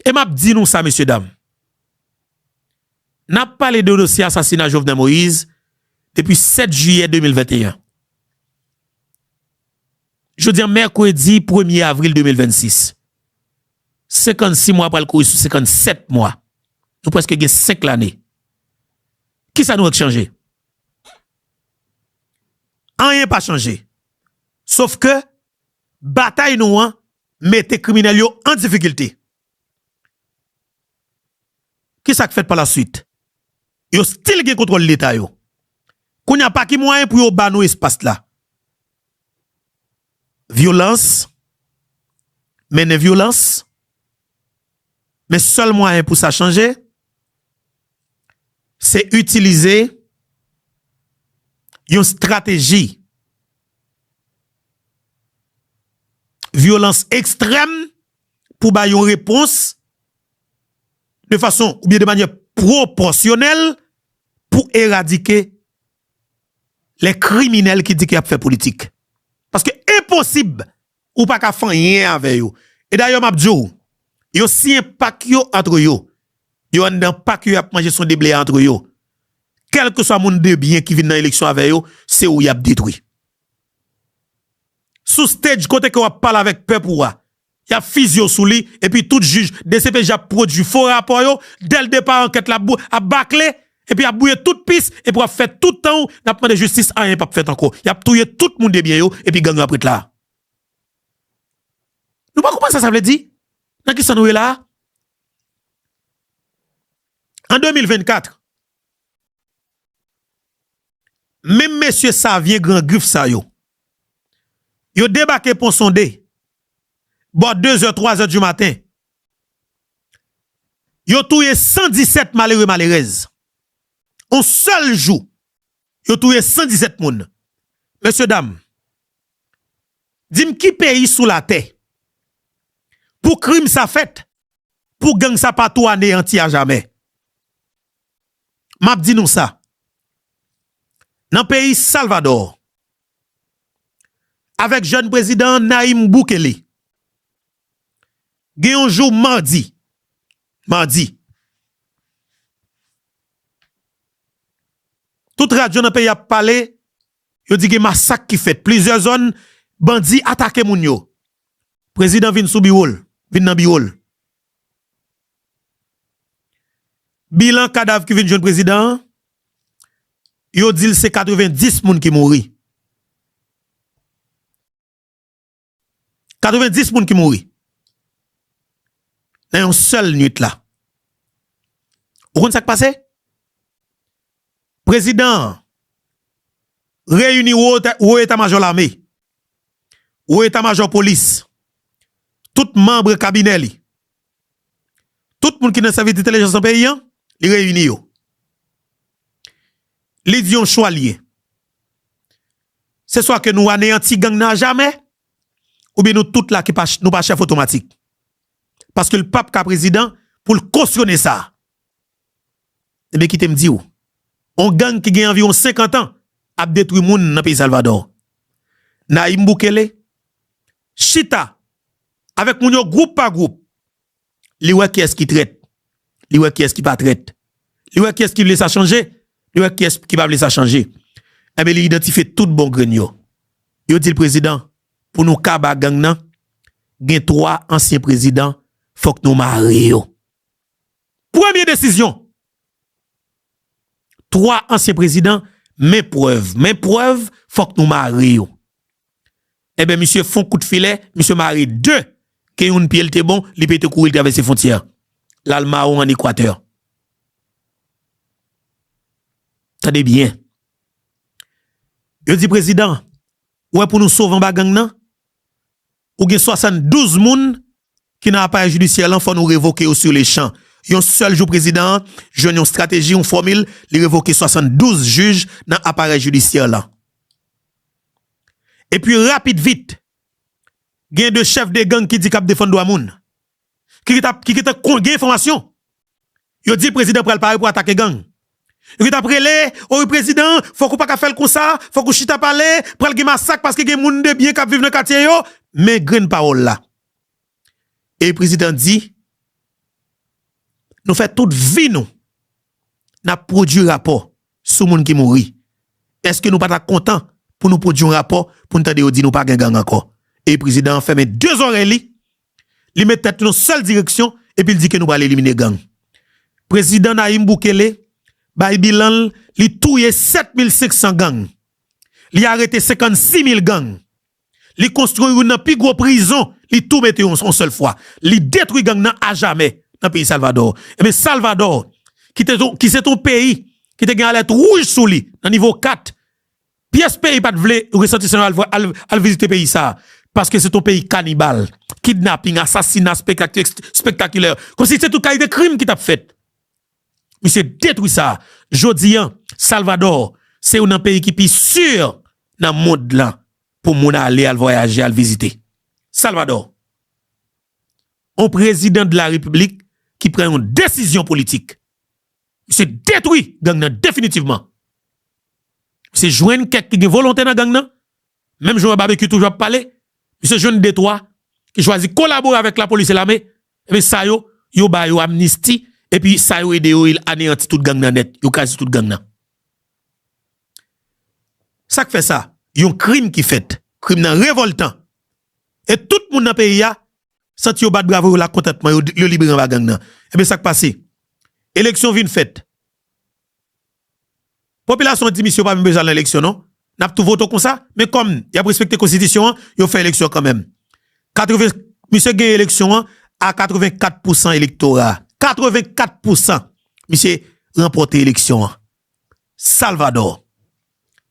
E m ap di nou sa, mesye dam. N ap pale de dosye asasina Jovenel Moïse depi sèt jiyè de mil venteyen. Jodi a, mèkredi premye avril de mil vennsis. Senkannsis mwa pral kouri sou senkannsèt mwa. Nou prèske gen senk lane. Kisa nou wè k chanje? Anyen pa chanje. Sof ke batay nou an mete kriminèl yo an difikilte. Kisa k fèt pa la swit? Yo still gen kontwòl Leta yo. Kounye a, pa ki mwayen pou yo ba nou espas la? Vyolans, mennen vyolans, men sèl mwayen pou sa chanje, se itilize yon estrateji vyolans ekstrèm pou bay yon repons de fason oubyen de manyè pwopòsyonèl pou eradike lè kriminèl ki di ke y ap fè politik. Paske enposib ou pa ka fè anyen avè yo. E dayè, m ap di w, yo siyen pak yo antre yo. Yo anndan pak yo, y ap manje son deble antre yo. Kèlkeswa moun de byen ki vin nan eleksyon avè yo, se ou y ap detwi. Sou stage kote ke w ap pale avèk pèp ou a, y ap fizye w sou li, epi tout jij, D C P J ap pwodui fo rapò yo, dèldepa ankèt la ap bou-, ap bakle, epi y ap bouye tout pis, epi w ap fè tout tan w, n ap mande jistis, anyen p ap fèt ankò. Y ap touye tout moun debyen yo, epi gang yo ap ret la. Nou pa konprann sa sa vle di? Nan ki sa nou ye la a? An de mil vennkat, menm mesye Savyen Gran Grif sa yo, yo debake Pon Sonde, bò de zè, twa zè di maten. Yo touye san disèt malere, malerèz. On sèl jou, yo touye san disèt moun. Mesye dam, di m ki peyi sou latè pou krim sa fèt, pou gang sa pa tou aneyanti ajamè? M ap di nou sa. Nan peyi Salvadò, avèk jèn prezidan Nayib Bukele, gen yon jou madi, madi, tout radyo nan peyi ap pale, yo di gen masak ki fèt. Plizyè zòn, bandi atake moun yo. Prezidan vin sou biwo l, vin nan biwo l. Bilan kadav ki vin jwenn prezidan an, yo di l se katrevendis moun ki mouri. Katrevendis moun ki mouri nan yon sèl nuit la. Ou konn sa k pase? Prezidan an reyini wo eta-, wo eta majò lame, wo eta majò polis, tout manm kabinè li, tout moun ki nan sèvis entèlijans nan peyi an, li reyini yo. Li di yon chwa l ye. Se swa ke nou aneyanti gang nan ajamè, oubyen nou tout la ki pa ch-, nou pa chèf otomatik. Paske l p ap ka prezidan pou l kosyone sa. Ebyen, kite m di w, on gang ki gen anviwon senkant an ap detwi moun nan peyi Salvadò. Nayib Bukele chita avèk moun yo gwoup pa gwoup. Li wè kiyès ki trèt. Li wè kiyès ki pa trèt. Li wè kiyès ki vle sa chanje. Li wè kiyès ki pa vle sa chanje. Enben, li idantifye tout bon grenn yo. Yo di l, prezidan, pou nou kaba gang nan, gen twa ansyen prezidan, fòk nou mare yo. Premye desizyon. Twa ansyen prezidan, men prèv, men prèv, fòk nou mare yo. Enben, misye fon kout filè, misye mare de, ke youn pye l te bon, li pete kouri, l travèse fwontyè. L al mawon ann Ekwatè. Tande byen. Yo di, prezidan, ou wè pou nou sove anba gang nan, ou gen swasanndouz moun ki nan aparèy jidisyè lan, fò nou revoke yo sur le champ. Yon sèl jou prezidan an jwenn yon estrateji, yon fòmil, li revoke swasanndouz jij nan aparèy jidisyè lan. Epi rapid vit, gen de chèf de gang ki di k ap defann dwa moun. Ki, ki t ap, ki, ki t ap kon-, gen enfòmasyon. Yo di prezidan pral pare pou atake gang. Yo ki t ap rele, o wi prezidan, fòk ou pa ka fè l konsa, fòk ou chita pale, pral gen masak paske gen moun de byen k ap viv nan katye yo, men grenn pawòl la. E prezidan di, nou fè tout vi nou, n ap pwodui rapò sou moun ki mouri. Èske nou pa ta kontan pou nou pwodui yon rapò pou n tande yo di nou pa gen gang ankò? E prezidan an fèmen de zòrèy li, li met tèt li nan sèl direksyon, epi l di ke nou pral elimine gang. Prezidan Nayib Bukele bay bilan l, li touye sèt mil senk san gang. Li arete senkannsis mil gang. Li konstwi youn nan pi gwo prizon, li tou mete yon, yon sèl fwa. Li detwi gang nan ajamè nan peyi Salvadò. Ebyen, Salvadò, ki te, ki se t on peyi ki te gen alèt wouj sou li nan nivo kat, pyès peyi pa t vle resòtisan yo al, al, al vizite peyi sa a, paske se t on peyi kanibal, kidnaping, asasina, spektak-, ex-, spektakilè, kòmsi se tout kalite krim ki t ap fèt. Misye detwi sa. Jodi a, Salvadò se youn nan peyi ki pi si nan mond lan pou moun ale, al vwayaje, al vizite. Salvadò, on prezidan de la repiblik ki pran yon desizyon politik. Misye detwi gang nan definitivman. Misye jwenn kèk ki gen volonte nan gang nan, menm jan Babekyou toujou ap pale, misye jwenn de twa ki chwazi kolabore avèk lapolis e lame, ebyen sa yo, yo ba yo amnisti, epi sa yo ede yo, yo aneyanti tout gang nan nèt, yo kraze tout gang nan. Sa k fè sa? Yon krim ki fèt, krim nan revòltan. E tout moun nan peyi a santi yo bat bravo, yo la kontantman, yo, yo libere anba gang nan. Ebyen sa k pase? Eleksyon vin fèt. Popilasyon an di misye yo pa menm bezwen al nan eleksyon non. N ap tou vote konsa, men kòm y ap respekte konstitisyon an, yo fè eleksyon kanmenm. Katreven, misye gen eleksyon an a katrevenkat pousan elektora. Katrevenkat pousan misye ranpòte eleksyon an. Salvador,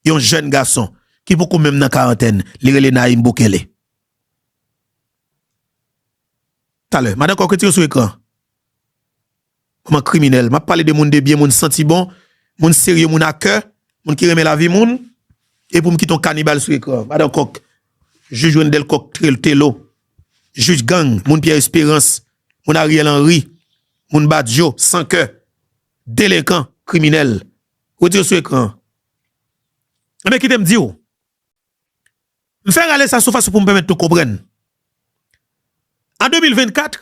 yon jèn gason ki poko menm nan karantèn, li rele Nayib Bukele. Talè, madan Kòk, retire sou ekran. Manman kriminèl. M ap pale de moun de byen, moun santi bon, moun serye, moun a kè, moun ki renmen lavi moun. E pou m kite yon kanibal sou ekran. Madan Kòk, jij Wendel Kòk Tel-, Telo, jij gang, moun Pierre Espérance, moun Ariel Henry, moun Badio, san kè, delenkan, kriminèl. Retire sou ekran. Enben, kite m di w. M fè rale sa sou fason pou m pèmèt nou konprann. An de mil vennkat,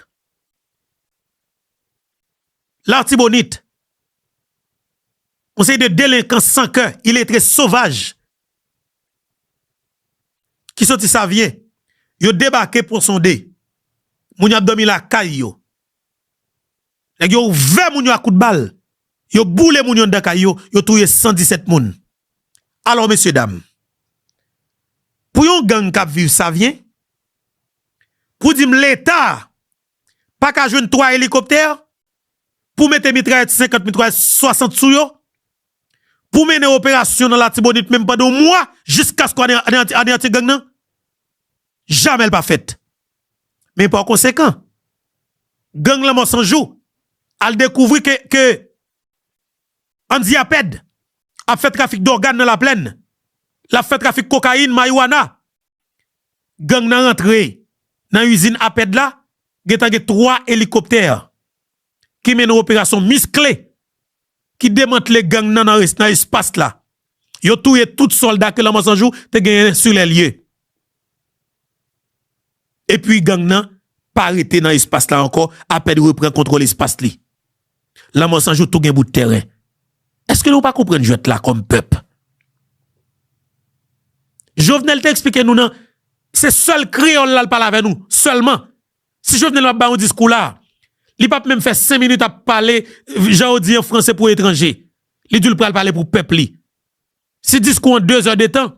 Latibonit, yon seri de delenkan san kè, iletre sovaj, ki soti Savyen, yo debake Pon Sonde. Moun yo ap dòmi lakay yo. Nèg yo ouvè moun yo ak kout bal. Yo boule moun yo anndan kay yo, yo touye san disèt moun. Alò, mesye dam, pou yon gang k ap viv Savyen, pou di m Leta pa ka jwenn twa elikoptè pou mete mitrayèt senkant, mitrayèt swasant sou yo, pou mennen operasyon nan Latibonit menm pandan yon mwa, jiskaske w ane-, ane-, aneyanti gang nan? Jamè l pa fèt. Men pa konsekan, gang Lanmò San Jou al dekouvri ke, ke Andy Apèd ap fè trafik dògàn nan Laplèn. L ap fè trafik kokayin, mariwana. Gang nan rantre nan izin Apèd la, gentan gen twa elikoptè ki mennen yon operasyon miskle ki demantle gang nan nan, nan espas la. Yo touye tout sòlda ke Lanmò San Jou te genyen sur les lieux. Epi gang nan pa rete nan espas la ankò, Apèd reprann kontwòl espas li. Lanmò San Jou tou gen bout tèren. Èske nou pa konprann jwèt la kòm pèp? Jovenel te eksplike nou nan, se sèl kreyòl la l pale avè nou, sèlman. Si Jovenel ap bay yon diskou la, li p ap menm fè senk minit ap pale, jan yo di an franse, pou etranje. Li di l pral pale pou pèp li. Si diskou an de zè de tan,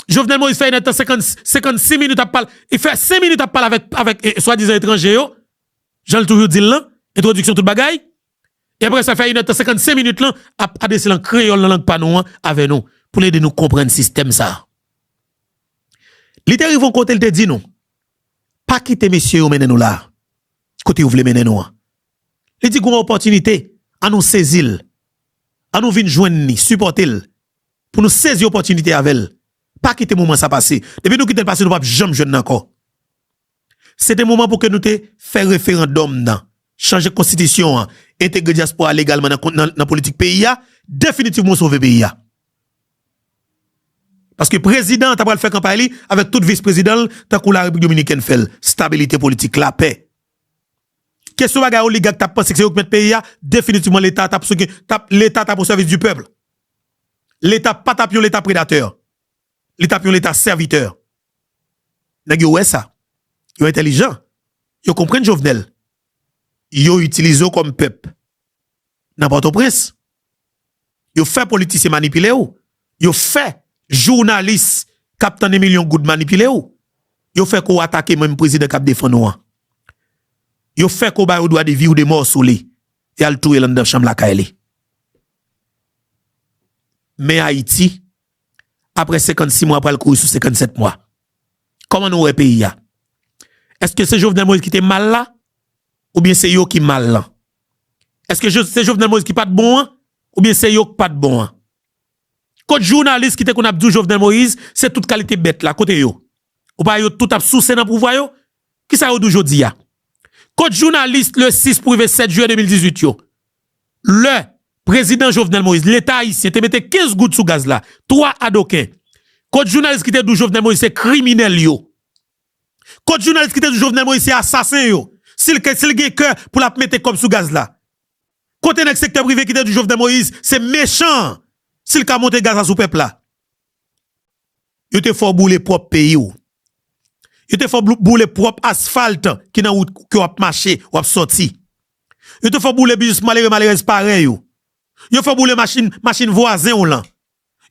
Jovenel Moïse fè inèdtan senkant, senkannsis minit ap pale, li fè senk minit ap pale avèk, avèk, e, swadizan etranje yo, jan l toujou di l lan, entwodiksyon tout bagay. E apre sa, fè inèdtan senkannsenk minit lan ap adrese l an kreyòl nan lang pa nou an avè nou, pou l ede nou konprann sistèm sa a. Li te rive yon kote, l te di nou, pa kite mesye yo mennen nou la, kote yo vle mennen nou an. Li di, gen yon opòtinite, an nou sezi l, an nou vin jwenn li, sipòte l, pou nou sezi opòtinite avè l. Pa kite moman sa pase. Depi nou kite l pase, nou p ap janm jwenn l ankò. Se te moman pou ke nou te fè referandòm nan, chanje konstitisyon an, entegre dyaspora legalman nan, nan, nan politik peyi a, definitivman sove peyi a. Paske prezidan an ta pral fè kanpay li avèk tout vis prezidan l, tankou Larepiblik Dominikèn fè l. Stabilite politik, lapè. Kesyon bagay oligak t ap panse ke se yo k mèt peyi a, definitivman Leta t ap sou, t ap, Leta t ap au service du peuple. Leta pa t ap yon Leta predatè. Li t ap yon Leta sèvitè. Nèg yo wè sa. Yo entèlijan. Yo konprann Jovenel. Yo itilize w kòm pèp nan Pòtoprens. Yo fè politisyen manipile w. Yo fè jounalis k ap tann milyon goud manipile w. Yo fè ke w atake menm prezidan k ap defann ou an. Yo fè ke w ba yo dwa de vi ou de mò sou li. E al touye l anndan chanm lakay li. Men Ayiti, apre senkannsis mwa, pral kouri sou senkannsèt mwa. Kòman nou wè peyi a? Èske se Jovenel Moïse ki te mal la? Oubyen se yo ki mal lan? Èske Jo-, se Jovenel Moïse ki pa t bon an? Oubyen se yo k pa t bon an? Kot jounalis ki te konn ap di w Jovenel Moïse se tout kalite bèt la? Kote yo? Ou pa yo tout ap souse nan pouvwa yo? Kisa yo di w jodi a? Kot jounalis le sis pou rive sèt jiyè de mil dizuit yo? Lè prezidan Jovenel Moïse, Leta ayisyen te mete kenz goud sou gaz la, twa adoken. Kot jounalis ki te di w Jovenel Moïse se kriminèl yo? Kot jounalis ki te di w Jovenel Moïse se asasen yo? Si l ke, si l gen kè pou l ap mete kòb sou gaz la. Kote nèg sektè prive ki te di w Jovenel Moïse se mechan an, si l ka monte gaz la sou pèp la? Yo te fè w boule pwòp peyi w. Yo te fè w bou-, boule pwòp asfalt ki nan wout ke w ap mache, w ap sòti. Yo te fè w boule biznis malere, malerèz parèy ou. Yo fè w boule machin, machin vwazen w lan.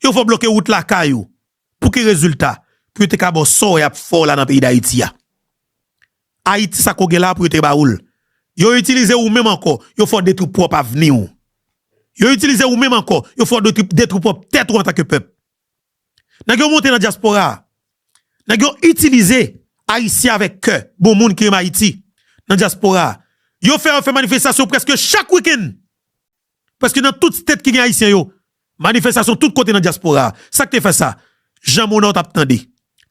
Yo fè w bloke wout lakay ou. Pou ki rezilta? Pou yo te ka ba w sa y ap fè w la nan peyi Dayiti a. Ayiti, sa ke w gen la, pou yo te ba ou l. Yo itilize ou menm ankò, yo fè w detwi pwòp avni w. Yo itilize ou menm ankò, yo fè w detwi, detwi pwòp tèt ou antanke pèp. Nèg yo monte nan dyaspora a. Nèg yo itilize Ayisyen avèk kè, bon moun ki renmen Ayiti, nan dyaspora a. Yo fè, yo fè manifestasyon prèske chak wikenn. Prèske nan tout state ki gen Ayisyen yo. Manifestasyon tout kote nan dyaspora a. Sa k te fè sa? Jean Monod ou t ap tande.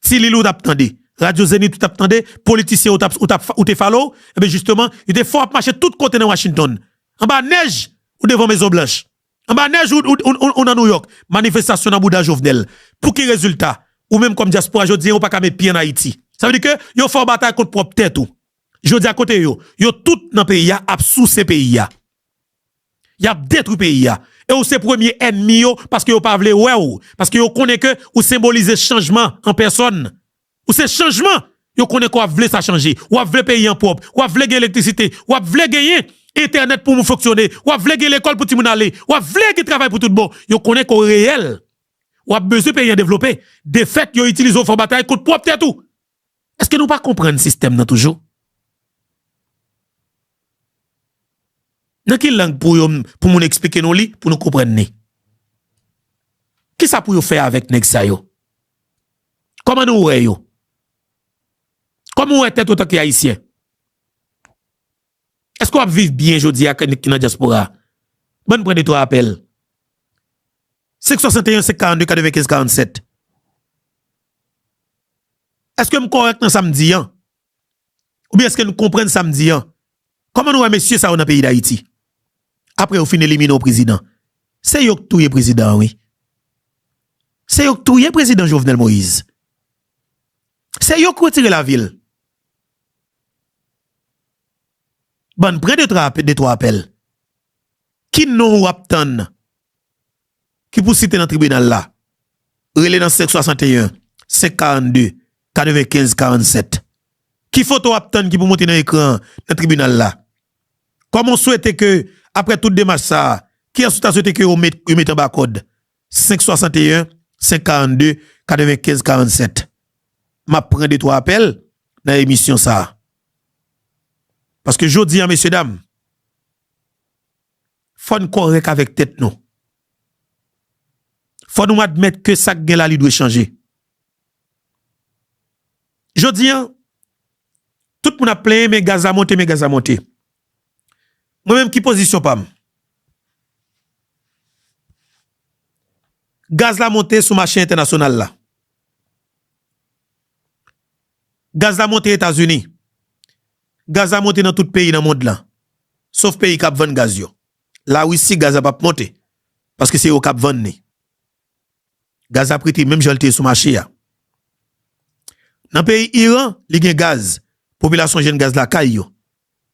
Ti Lili ou t ap tande. Radyo Zenith ou t ap tande. Politisyen ou t ap, ou t ap, ou te follow. Ebyen, jisteman, yo te fè w ap mache tout kote nan Washington. Anba nèj, ou devan Mezon Blanch. Anba nèj ou, ou, ou, ou, ou nan Nouyòk, manifestasyon nan bouda Jovenel. Pou ki rezilta? Ou menm kòm dyaspora, jodi a, ou pa ka met pye ann Ayiti. Sa vle di ke yo fè w batay kont pwòp tèt ou. Jodi a, kote yo? Yo tout nan peyi a, ap souse peyi a. Y ap detwi peyi a. E ou se premye ènmi yo, paske yo pa vle wè w. Paske yo konnen ke ou senbolize chanjman an pèsòn. Ou se chanjman. Yo konnen ke w ap vle sa chanje. W ap vle peyi an pwòp. W ap vle gen elektrisite. W ap vle genyen entènèt pou moun fonksyone. W ap vle gen lekòl pou timoun ale. W ap vle gen travay pou tout bon. Yo konnen ke w reyèl. W ap bezwen peyi an devlope. Defèt, yo itilize w fè w batay kont pwòp tèt ou. Èske nou pa konprann sistèm nan toujou? Nan ki lang pou yo, pou moun eksplike nou li, pou nou konprann li? Kisa pou yo fè avèk nèg sa yo? Kòman nou wè yo? Kòman w wè tèt ou antanke Ayisyen? Èske w ap viv byen jodi a ki nan dyaspora a? Ban m pran de twa apèl. Senk swasanteyen, senk karannde, katrevenkenz, karannsèt. Èske m kòrèk nan sa m di an? Oubyen èske n konprann sa m di an? Kòman nou wè mesye sa yo nan peyi Dayiti? Apre yo fin elimine yon prezidan. Se yo k touye prezidan an, wi. Se yo k touye prezidan Jovenel Moïse. Se yo k retire lavi l. Ban n pran de twa, de twa apèl. Ki non w ap tann ki pou site nan tribinal la? Rele nan senk swasanteyen, senk karannde, katrevenkenz, karannsèt. Ki foto w ap tann ki pou monte nan ekran an nan tribinal la? Kòman w swete ke, apre tout demach sa a, kiyès ou ta swete ke yo met, yo met anba kòd? Senk swasanteyen, senk karannde, katrevenkenz, karannsèt. M ap pran de twa apèl nan emisyon sa a. Paske jodi a, mesye dam, fò n kòrèk avèk tèt nou. Fò nou admèt ke sa k gen la, li dwe chanje. Jodi a, tout moun ap plenyen, men gaz la monte, men gaz la monte. Mwen menm, ki pozisyon pa m? Gaz la monte sou mache entènasyonal la. Gaz la monte Etazini. Gaz la monte nan tout peyi nan mond lan. Sof peyi k ap vann gaz yo. Larisi, gaz la p ap monte. Paske se yo k ap vann li. Gaz la ap rete menm jan l te ye sou mache a. Nan peyi Iran, li gen gaz. Popilasyon jwenn gaz lakay yo.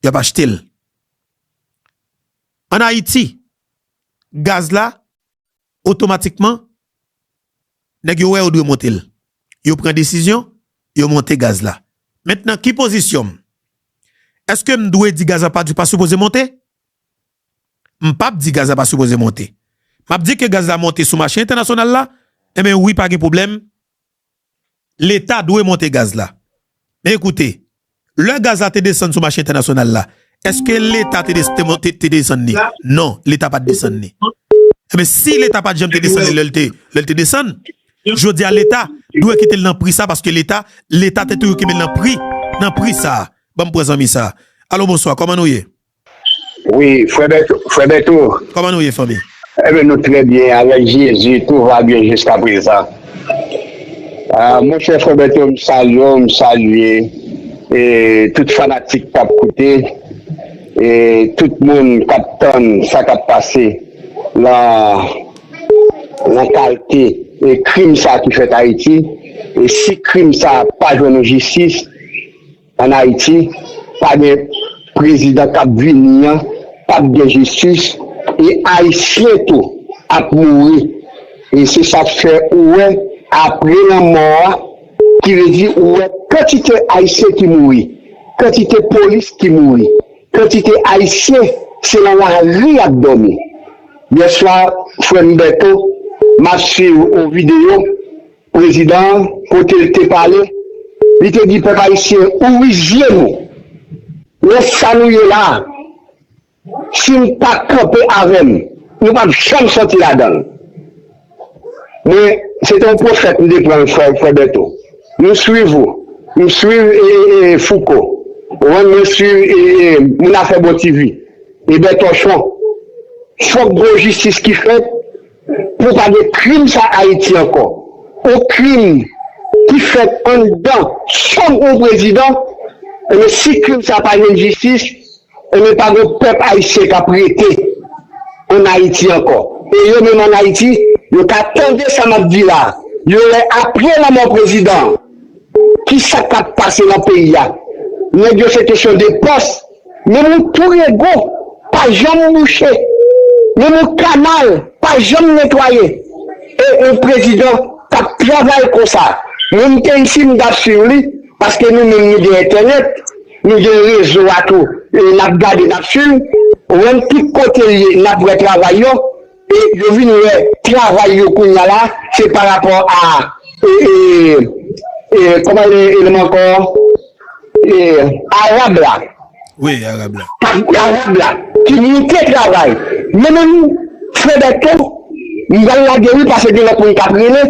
Y ap achte l. Ann Ayiti, gaz la, otomatikman, nèg yo wè yo dwe monte l. Yo pran desizyon, yo monte gaz la. Mentnan, ki pozisyon m? Èske m dwe di gaz la pa, pa sipoze monte? M p ap di gaz la pa sipoze monte. M ap di ke gaz la monte sou mache entènasyonal la, enben wi, pa gen pwoblèm. Leta dwe monte gaz la. Men ekoute, lè gaz la te desann sou mache entènasyonal la, èske Leta te, des- te, monte- te desann li? Non, Leta pa t desann li. Enben, si Leta pa t janm te desann li lè l te, lè l te desann, jodi a Leta dwe kite l nan pri sa, paske Leta, Leta te toujou kenbe l nan pri, nan pri sa a. Ban m pran zanmi sa a. Alo, bonswa, kòman nou ye? Wi, frè Bèto, frè Bèto. Kòman nou ye, fanmi? Ebyen, nou trè byen, avèk Jezi, tout va byen jiska prezan. Ah, monchè frè Bèto, m salye w, m salye, e, tout fanatik k ap koute, e, tout moun k ap tann sa k ap pase lan, lan kalte, e, krim sa ki fèt Ayiti. E si krim sa pa jwenn yon jistis, ann Ayiti, pa gen prezidan k ap vini an, p ap gen jistis, e Ayisyen tou ap mouri. E se sa k fè ou wè, apre lanmò a, ki vle di ou wè kantite Ayisyen ki mouri, kantite polis ki mouri, kantite Ayisyen se nan lari y ap dòmi. Yèswa, frè m Bèto, m ap swiv yon videyo prezidan an, kote l te pale, li te di pèp ayisyen, ouvri zye nou. Nan sa nou ye la, si n pa kanpe avè m, nou p ap janm sòti ladan l. Mwen, se te yon pwofèt m te pran, frè, frè Bèto. M swiv ou, m swiv e, e, e, Fouco, ou konprann, mwen swiv e, e, moun afè Bon T V, e Bètochon. Fòk gon jistis ki fèt pou pa gen krim sa Ayiti ankò. Yon krim ki fèt anndan chanm yon prezidan, ebyen, si krim sa pa jwenn jistis, ebyen, pa gen pèp ayisyen k ap rete ann Ayiti ankò. E yo menm ann Ayiti, yo ka tande sa m ap di la. Yo wè apre lanmò prezidan an, ki sa k ap pase nan peyi a. Nèg yo se kesyon de pòs. Menm yon tou rego pa janm bouche. Menm yon kanal pa janm netwaye. E yon prezidan k ap travay konsa. Mwen m te isi, m t ap swiv li, paske nou menm nou gen entènèt, nou gen rezo a tou, e n ap gade, n ap swiv. Ou menm tout kote l ye, n ap wè travay yo. E yo vin wè travay yo kounye a la, se pa rapò a, e, e, e, kòman e, e, eleman ankò? E, Arab la. Wi, Arab la. Arab la, ki moute travay. Men menm, frè Bèto, m pral lage wi, paske gen lòt moun k ap rele.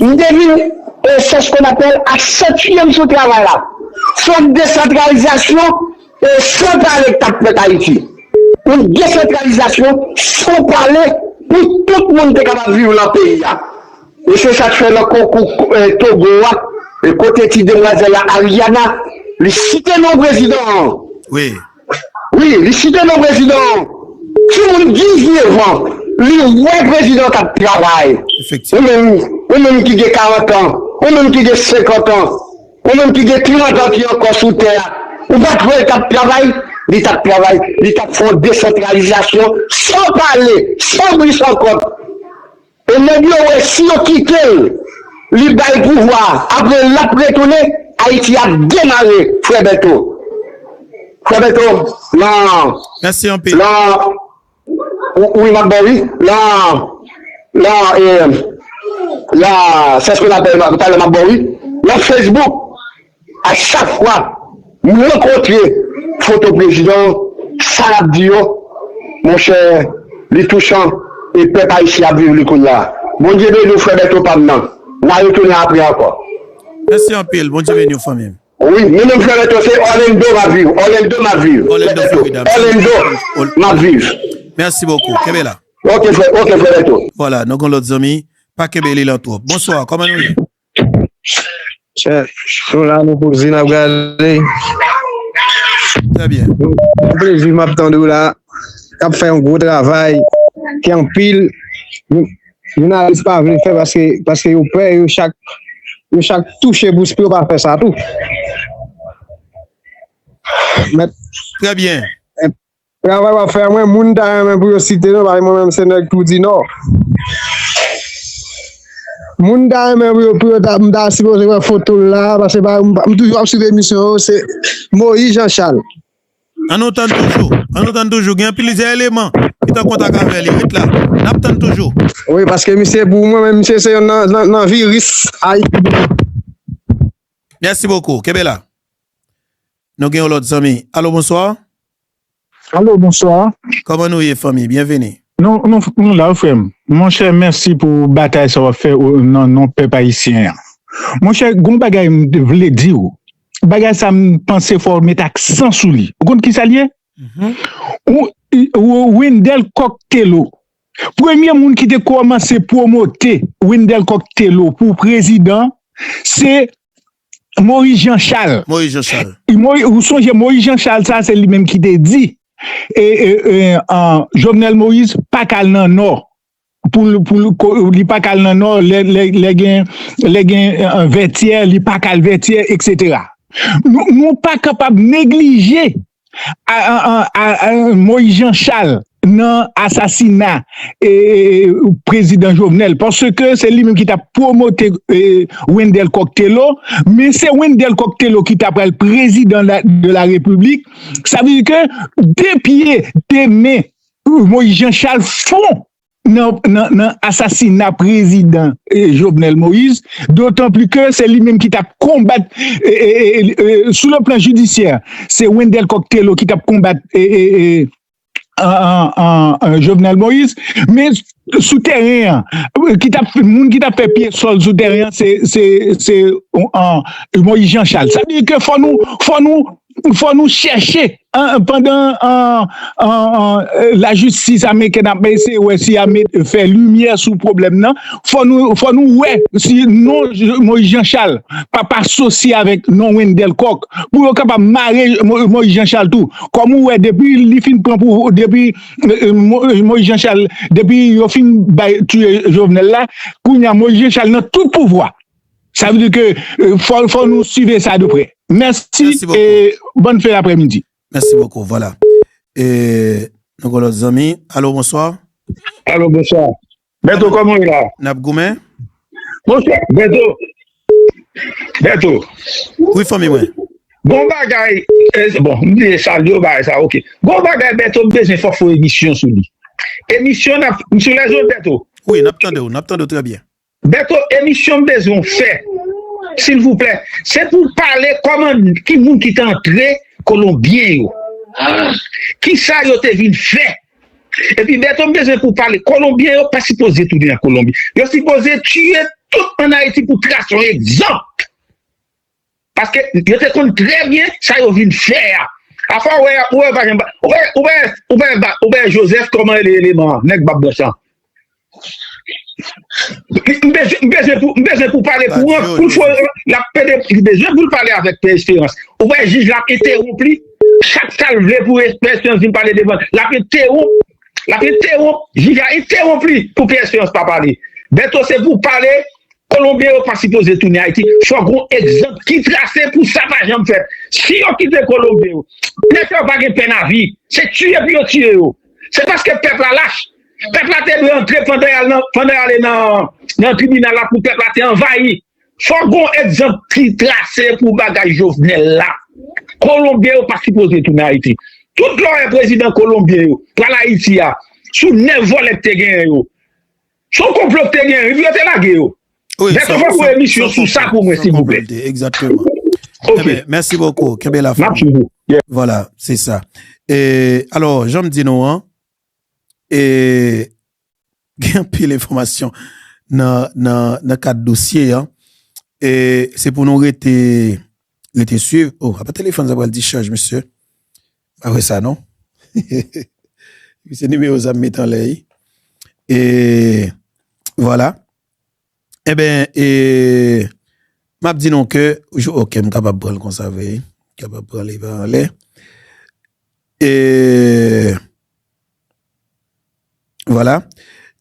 M te vin, e, se ce qu'on appelle accentuer m sou travay la. Fòk desantralizasyon, e, san pale k t ap fèt Ayiti. Yon desantralizasyon san pale pou tout moun te kapab viv nan peyi a. E se sa k fè nan konkou, e, Togo a, e kote ti demwazèl la, Ariana, li site non prezidan an. Wi. Wi, li site non prezidan an. Timoun diznèf an, li wè prezidan k ap travay. Efektivman. Ou menm, ou menm ki gen karant an, ou menm ki gen senkant an, ou menm ki gen trant an ki ankò sou tè a, ou pa t wè l t ap travay? Li t ap travay, li t ap fè yon desantralizasyon san pale, san bri, san kòk. E nèg yo wè si yo kite l, li bay pouvwa a, apre l ap retounen, Ayiti ap demare, frè Bèto. Frè Bèto, nan, Mèsi anpil. Nan, wi, m ap ba w wi. Nan, nan, e, nan, se ce qu'on appelle, talè m ap ba w wi. Nan Facebook, a chak fwa m rankontre foto prezidan, sa l ap di yo, monchè, li touchan, e pèp ayisyen ap viv li kounye a. Bondye beni w, frè Bèto pa m nan. N a retounen apre ankò. Mèsi anpil. Bondye beni w, fanmi m. Wi, mwen menm, frè Bèto, se Orlando m ap viv. Orlando m ap viv. Orlando, Florida. Orlando m ap viv. Merci beaucoup. Kenbe la. Ok, frè, ok, frè Bèto. Vwala, nou gon lòt zanmi. Pa kenbe li lan twòp. Bonswa, kòman nou ye? Chè, nou la, nou poze, n ap gade. Trè byen. Nou, nou plezi, m ap tande w la. K ap fè yon gwo travay. Ki anpil jounalis pa vle fè paske, paske yo pè, yo chak, yo chak touche bous pou yo pa fè sa tou. Mèt. Trè byen. Travay w ap fè a, mwen, moun ta renmen pou yo site non, paske mwen menm se nèg Tou di Nò. Moun ta renmen pou yo, pou yo ta, m ta sipoze wè foto l la, paske pa, m, m toujou ap swiv emisyon yo, se Moïse Jean Charles. Ann nou tann toujou, ann nou tann toujou, gen plizyè eleman ki t an kontak avè li, ret la, n ap tann toujou. Wi, paske misye, pou mwen menm, misye se yonn nan, nan, nan viris Ayiti. Merci beaucoup, kenbe la. Nou gen yon lòt zanmi. Alo, bonswa. Alo, bonswa. Kòman nou ye, fanmi? Byenveni. Nou, nou, nou la, frè m. Monchè, mèsi pou batay sa w ap fè o, nan non pèp ayisyen an. Monchè, gon bagay m vle di w. Bagay sa, m panse fò w met aksan sou li. Ou konn ki sa l ye? Mhm. Ou, ou, Wendell Coq Tello. Premye moun ki te kòmanse pwomote Wendell Coq Tello pou prezidan, se Moïse Jean Charles. Moïse Jean Charles. E Moïse, ou sonje Moïse Jean Charles sa, se li menm ki te di, e, e, e, an, Jovenel Moïse pa k al nan Nò. Pou l, pou l, ko, li pa k al nan Nò, lè, lè, lè gen, lè gen, e, Vètyè, li pa k al Vètyè, etsetera. Nou, nou pa kapab neglije a, a, a, a, a Moïse Jean Charles nan asasina, e, e, prezidan Jovenel, paske se li menm ki t ap pwomote, e, Wendell Coq Tello, men se Wendell Coq Tello ki ta pral prezidan la, de la Repiblik. Sa vle di ke de pye, de men, Moïse Jean Charles fon nan, nan, nan asasina prezidan eh, Jovenel Moïse, dotan pli ke se li menm ki t ap konbat eh, eh, eh, eh, sou le plan jidisyè, se Wendell Coq Thelo ki t ap konbat eh, eh, eh, an, an, an, an, Jovenel Moïse, men sou teren an, ki t ap, moun ki t ap fè pye sòl sou teren an, se, se, se an, Moïse Jean Charles. Sa vle di ke fò nou, fò nou, fò nou chèche an, pandan an, an, an, lajistis amerikèn ap eseye wè si y a met, fè limyè sou pwoblèm nan, fò nou, fò nou wè si non Moïse Jean Charles pa, pa asosye avèk non Wendell Coq pou yo kapab mare Mo- Moïse Jean Charles tou. Kòm ou wè, depi li fin pran pou, depi eh, eh, Mo- eh, Moïse Jean Charles, depi yo fin bay tiye Jovenel la, kounye a Moïse Jean Charles nan tout pouvwa. Sa vle di ke eh, fò, fò nou swive sa de prè. Mèsi Mèsi bokou. E bòn fen aprèmidi. Mèsi bokou. Vwala. E nou gen lòt zanmi. Alo, bonswa. Alo, bonswa. Bèto, kòman w ye la? N ap goumen. Monchè, Bèto. Bèto. Wi, fanmi mwen. Gon bagay, eh, bon, m bliye salye w, bagay sa, oke. Gon bagay, Bèto, m bezwen fè w fè emisyon sou li. Emisyon, n ap, m sou lèzo, Bèto. Wi, n ap tande w, n ap tande w trè byen. Bèto, emisyon m bezwen w fè, silvouplè. Se pou w pale kòman, ki moun ki te antre Kolonbyen yo. Kisa yo te vin fè? Epi Bèto, m bezwen pou w pale. Kolonbyen yo pa sipoze tounen an Kolonbi. Yo sipoze tiye tout ann Ayiti pou trase yon egzanp. Paske yo te konn trè byen sa yo vin fè a. Afwa ou wè, ou wè, pa janm, ou wè, ou wè, ou wè, ou wè Joseph kòman ele eleman an, nèg bab branch lan. M bezwen, m bezwen pou, m bezwen pou pale pou an, pou l fò, l ap pede, li bezwen pou l pale avèk Pè Esperans. Ou wè jij la ap entewonp li, chak sa l vle pou Pè Esperans vin pale devan l, l ap entewonp, l ap entewonp, jij la entewonp li pou Pè Esperans pa pale. Bèto, se pou pale, Kolonbyen yo pa sipoze tounen Ayiti. Fò gon egzanp ki trase pou sa pa janm fèt. Si yo kite Kolonbyen yo, nèg sa yo pa gen pèn a vi. Se tiye pou yo tiye yo. Se paske pèp la lach. Pèp la te dwe antre pandan y al nan, pandan y ale nan, nan tribinal la pou pèp la te anvayi. Fò gon egzanp ki trase pou bagay Jovenel la. Kolonbyen yo pa sipoze tounen Ayiti. Tout lòyè prezidan kolonbyen yo pral Ayiti a, sou nèf vòlè k te genyen yo. Se yon konplo k te genyen, epi yo te lage yo. Wi, Bèto, fè yon emisyon sou sa pou mwen, silvouplè. Egzakteman. Ok. Ebyen, mèsi bokou. Kenbe la, fanmi. Mèsi. Yeah. Vwala, se sa. E, alò, jan m di nou an, e, gen anpil enfòmasyon nan, nan, nan kad dosye an. E se pou nou rete, rete swiv. Oh, apa telefòn sa pral dichaj, mesye? Pa wè sa, non? Se nimewo sa m met anlè, wi. E, vwala. Enben, e, m ap di nou ke, ok, m kapab pran l konsa vre, wi. M kapab pran li pa anlè. E, vwala.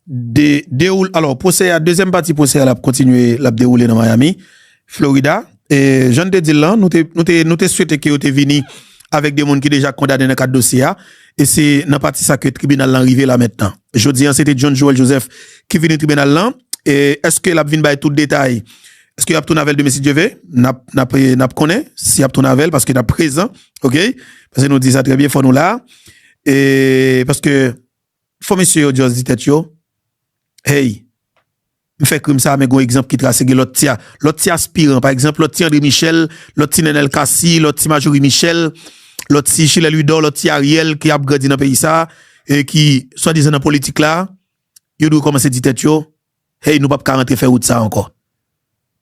De, dewoul, alò, pwosè a, dezyèm pati pwosè a, l ap kontinye, l ap dewoule nan Miami, Florida. E, jan n te di l lan, nou te, nou te, nou te swete ke yo te vini avèk de moun ki deja kondane nan kad dosye a. E se nan pati sa ke tribinal lan rive la mentnan. Jodi an, se te John Joel Joseph ki vini tribinal lan. E èske l ap vin bay tout detay? Èske y ap tounen avè l demen, si Dye vle? N ap, n ap, n ap konnen si y ap tounen avè l, paske n ap prezan, ok? Paske nou di sa trè byen, fò nou la. E paske fò mesye yo just di tèt yo, hey, m fè krim sa, men gon egzanp ki trase, gen lòt ti a, lòt ti aspiran, pa egzanp, lòt ti André Michel, lòt ti Nenel Cassy, lòt ti Majorie Michel, lòt ti Chilè Louidor, lòt ti Ariel ki ap grandi nan peyi sa, e ki swadizan nan politik la, yo dwe kòmanse di tèt yo, hey, nou p ap ka rantre fè wout sa ankò.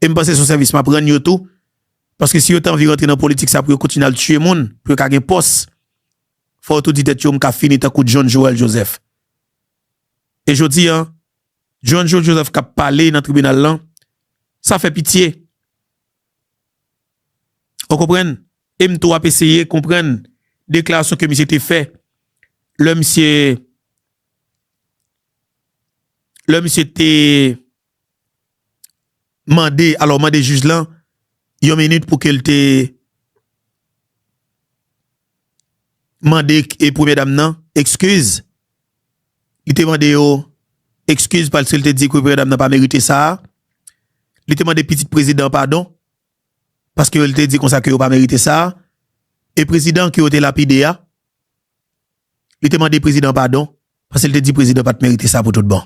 E m panse se yon sèvis m ap rann yo tou, paske si yo te anvi rantre nan politik sa pou yo kontinye al tiye moun, pou yo ka gen pòs, fò yo tou di tèt yo, m ka fini tankou John Joel Joseph. E jodi an, John Joel Joseph k ap pale nan tribinal lan, sa fè pitye. Ou konprann? E m tou ap eseye konprann deklarasyon ke misye te fè lè misye, lè misye te mande, alò, mande jij lan yon minit pou ke l te mande e premyè dam nan ekskiz. Li te mande yo ekskiz paske l te di ke premyè dam nan pa merite sa a. Li te mande pitit prezidan an padon paske l te di konsa ke yo pa merite sa a. E prezidan ke yo te lapide a, li te mande prezidan an padon paske l te di prezidan pa t merite sa pou tout bon.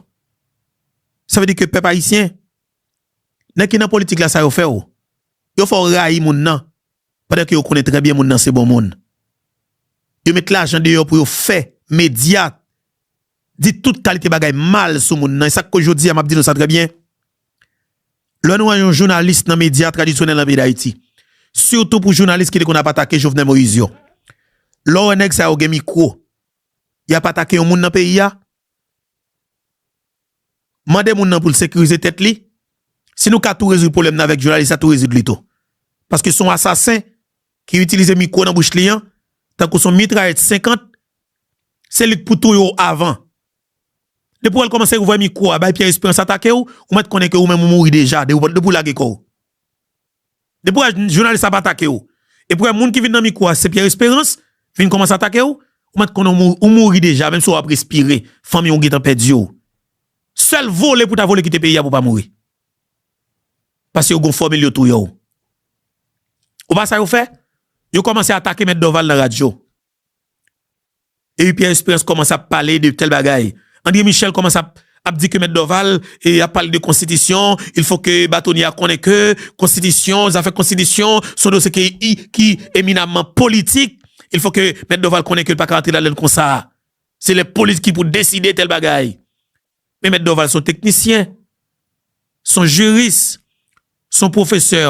Sa vle di ke pèp ayisyen, nèg ki nan politik la, sa yo fè w. Yo fè w rayi moun nan, pandan ke yo konnen trè byen moun nan se bon moun. Yo met lajan deyò pou yo fè medya di tout kalite bagay mal sou moun nan. E sa k koz jodi a, m ap di nou sa trè byen. Lè nou wè yon jounalis nan medya tradisyonèl nan peyi Dayiti, sitou pou jounalis ki te konn ap atake Jovenel Moïse yo, lè w wè nèg sa yo gen mikwo, y ap atake yon moun nan peyi a, mande moun nan pou l sekirize tèt li. Si nou ka tou rezoud pwoblèm nan avèk jounalis la, tou rezoud li tou. Paske se yon asasen ki itilize mikwo nan bouch li an, tankou se yon mitrayèt senkant, se li k pou touye w avan. Depi w al kòmanse ouvè mikwo a, bay Pierre Espérance atake w, ou mèt konnen ke ou menm ou mouri deja, depi w, depi w lage kò w. Depi w wè jounalis ap atake w, epi w wè moun ki vin nan mikwo a se Pierre Espérance, vin kòmanse atake w, ou mèt konnen ou mou-, ou mouri deja, menm si w ap respire, fanmi w gentan pèdi w. Sèl vole pou ta vole kite peyi a pou w pa mouri. Paske yo gon fòmil yo touye w. Ou pa sa yo fè? Yo kòmanse atake Mèt Dorval nan radyo. Epi Pierre Espérance kòmanse ap pale de tèl bagay. André Michel kòmanse ap, ap di ke Mèt Dorval, e, ap pale de konstitisyon, il faut que batonye a konnen ke konstitisyon, zafè konstitisyon, se yon dosye ki, ki eminamman politik, il faut que Mèt Dorval konnen ke l pa ka antre ladan l konsa. Se lè politik ki pou deside tèl bagay. Men Mèt Dorval se yon teknisyen, se yon jiris, se yon pwofesè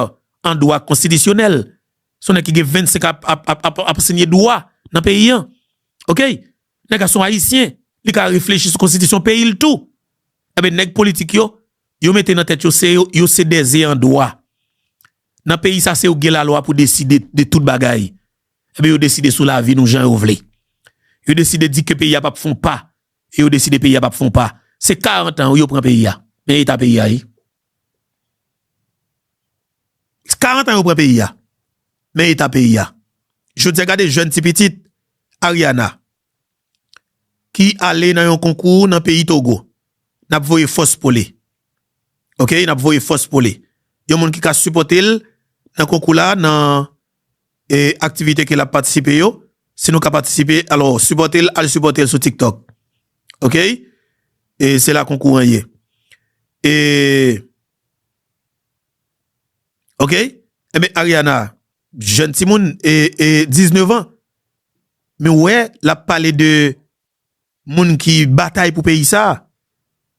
an dwa konstitisyonèl, se yon nèg ki gen vennsenk ap, ap, ap, ap, ap ansenye dwa nan peyi an. Oke? Nèg la se yon ayisyen, li ka reflechi sou konstitisyon peyi l tou. Enben, nèg politik yo, yo mete nan tèt yo, se yo, yo se dè ze an dwa. Nan peyi sa, se yo gen lalwa pou deside de tout bagay. Enben, yo deside sou lavi nou jan yo vle. Yo deside di ke peyi a p ap fè yon pa. E yo deside peyi a p ap fè yon pa. Se karant an yo pran peyi a. Men eta peyi a, wi. Karant an yo pran peyi a. Men eta peyi a. Jodi a, gade jèn ti pitit, Ariana, ki ale nan yon konkou nan peyi Togo. N ap voye fòs pou li. Oke, n ap voye fòs pou li. Yon moun ki ka sipòte l nan konkou la, nan, e, aktivite ke l ap patisipe yo. Si nou ka patisipe, alò, sipòte l, al sipòte l sou TikTok. Oke? E se la konkou an ye. E, oke? Enben, Ariana, jèn timoun, e, e, diznèf an. Men w wè, l ap pale de moun ki batay pou peyi sa.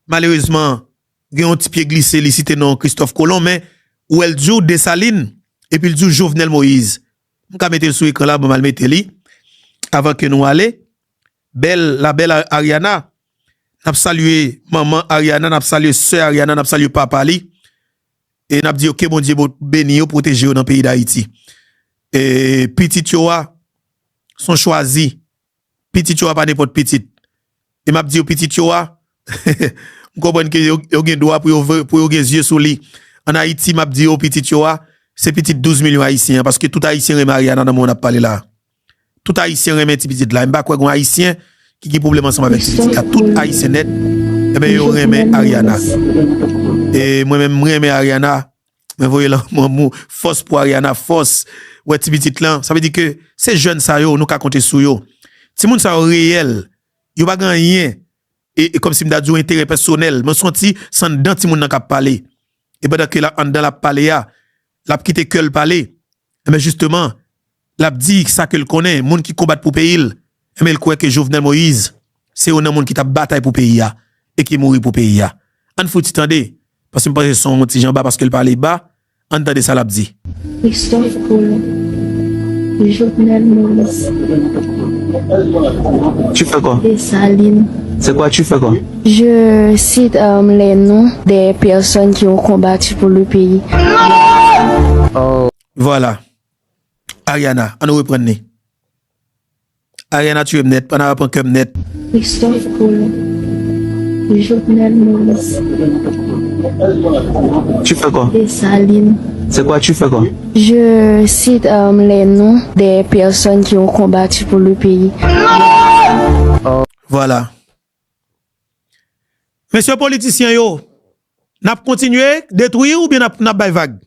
Malerezman, gen yon ti pye glise, li site non Kristòf Kolon, men ou wè l di w Desalin, epi l di w Jovenel Moïse. M ka mete l sou ekran la, ban m al mete li, avan ke nou ale. Bèl, la bèl Ariana, n ap salye manman Ariana, n ap salye sè Ariana, n ap salye papa li. E n ap di yo ke Bondye bo-, beni yo, pwoteje yo nan peyi Dayiti. E pitit yo a, se yon chwazi. Pitit yo a pa nenpòt pitit. E m ap di yo pitit yo a, m konprann ke yo, yo gen dwa pou yo ve-, pou yo gen zye sou li. Ann Ayiti, m ap di yo pitit yo a, se pitit douz milyon ayisyen an, paske tout ayisyen renmen Ariana nan moman n ap pale la. Tout ayisyen renmen ti pitit la. M pa kwè gon ayisyen ki gen pwoblèm ansanm avèk ti pitit la. Tout ayisyen nèt, enben, yo renmen Ariana. E mwen menm, mwen renmen Ariana. Mwen voye lanmou, fòs pou Ariana, fòs. Wè ti pitit lan. Sa vle di ke se jèn sa yo, nou ka konte sou yo. Timoun sa yo reyèl. Yo pa gen anyen. E, e kòmsi m ta di w enterè pèsonèl. Mwen santi se anndan timoun nan k ap pale. E pandan ke l anndan l ap pale a, l ap kite kè l pale. Enben, jisteman, l ap di sa ke l konnen, moun ki konbat pou peyi l. Enben, l kwè ke Jovenel Moïse, se youn nan moun ki t ap batay pou peyi a e ki mouri pou peyi a. Ann fouti tande, paske m panse son yon ti jan ba, paske l pale ba. Ann tande sa l ap di. Christophe Colomb, Jovenel Moïse, Tu fais quoi? Dessalines. C'est quoi tu fais quoi? Je cite euh, les noms des personnes qui ont combattu pour le pays. Vwala. Ariana, ann nou reprann li. Ariana tiye m nèt, pandan w ap pran kè m nèt. Christophe Colomb, Jovenel Moïse, Tu fais quoi? Dessalines. C'est quoi tu fais quoi? Je cite euh, les noms des personnes qui ont combattu pour le pays. Vwala. Mesye politisyen yo, n ap kontinye detwi oubyen n ap, n ap bay vag?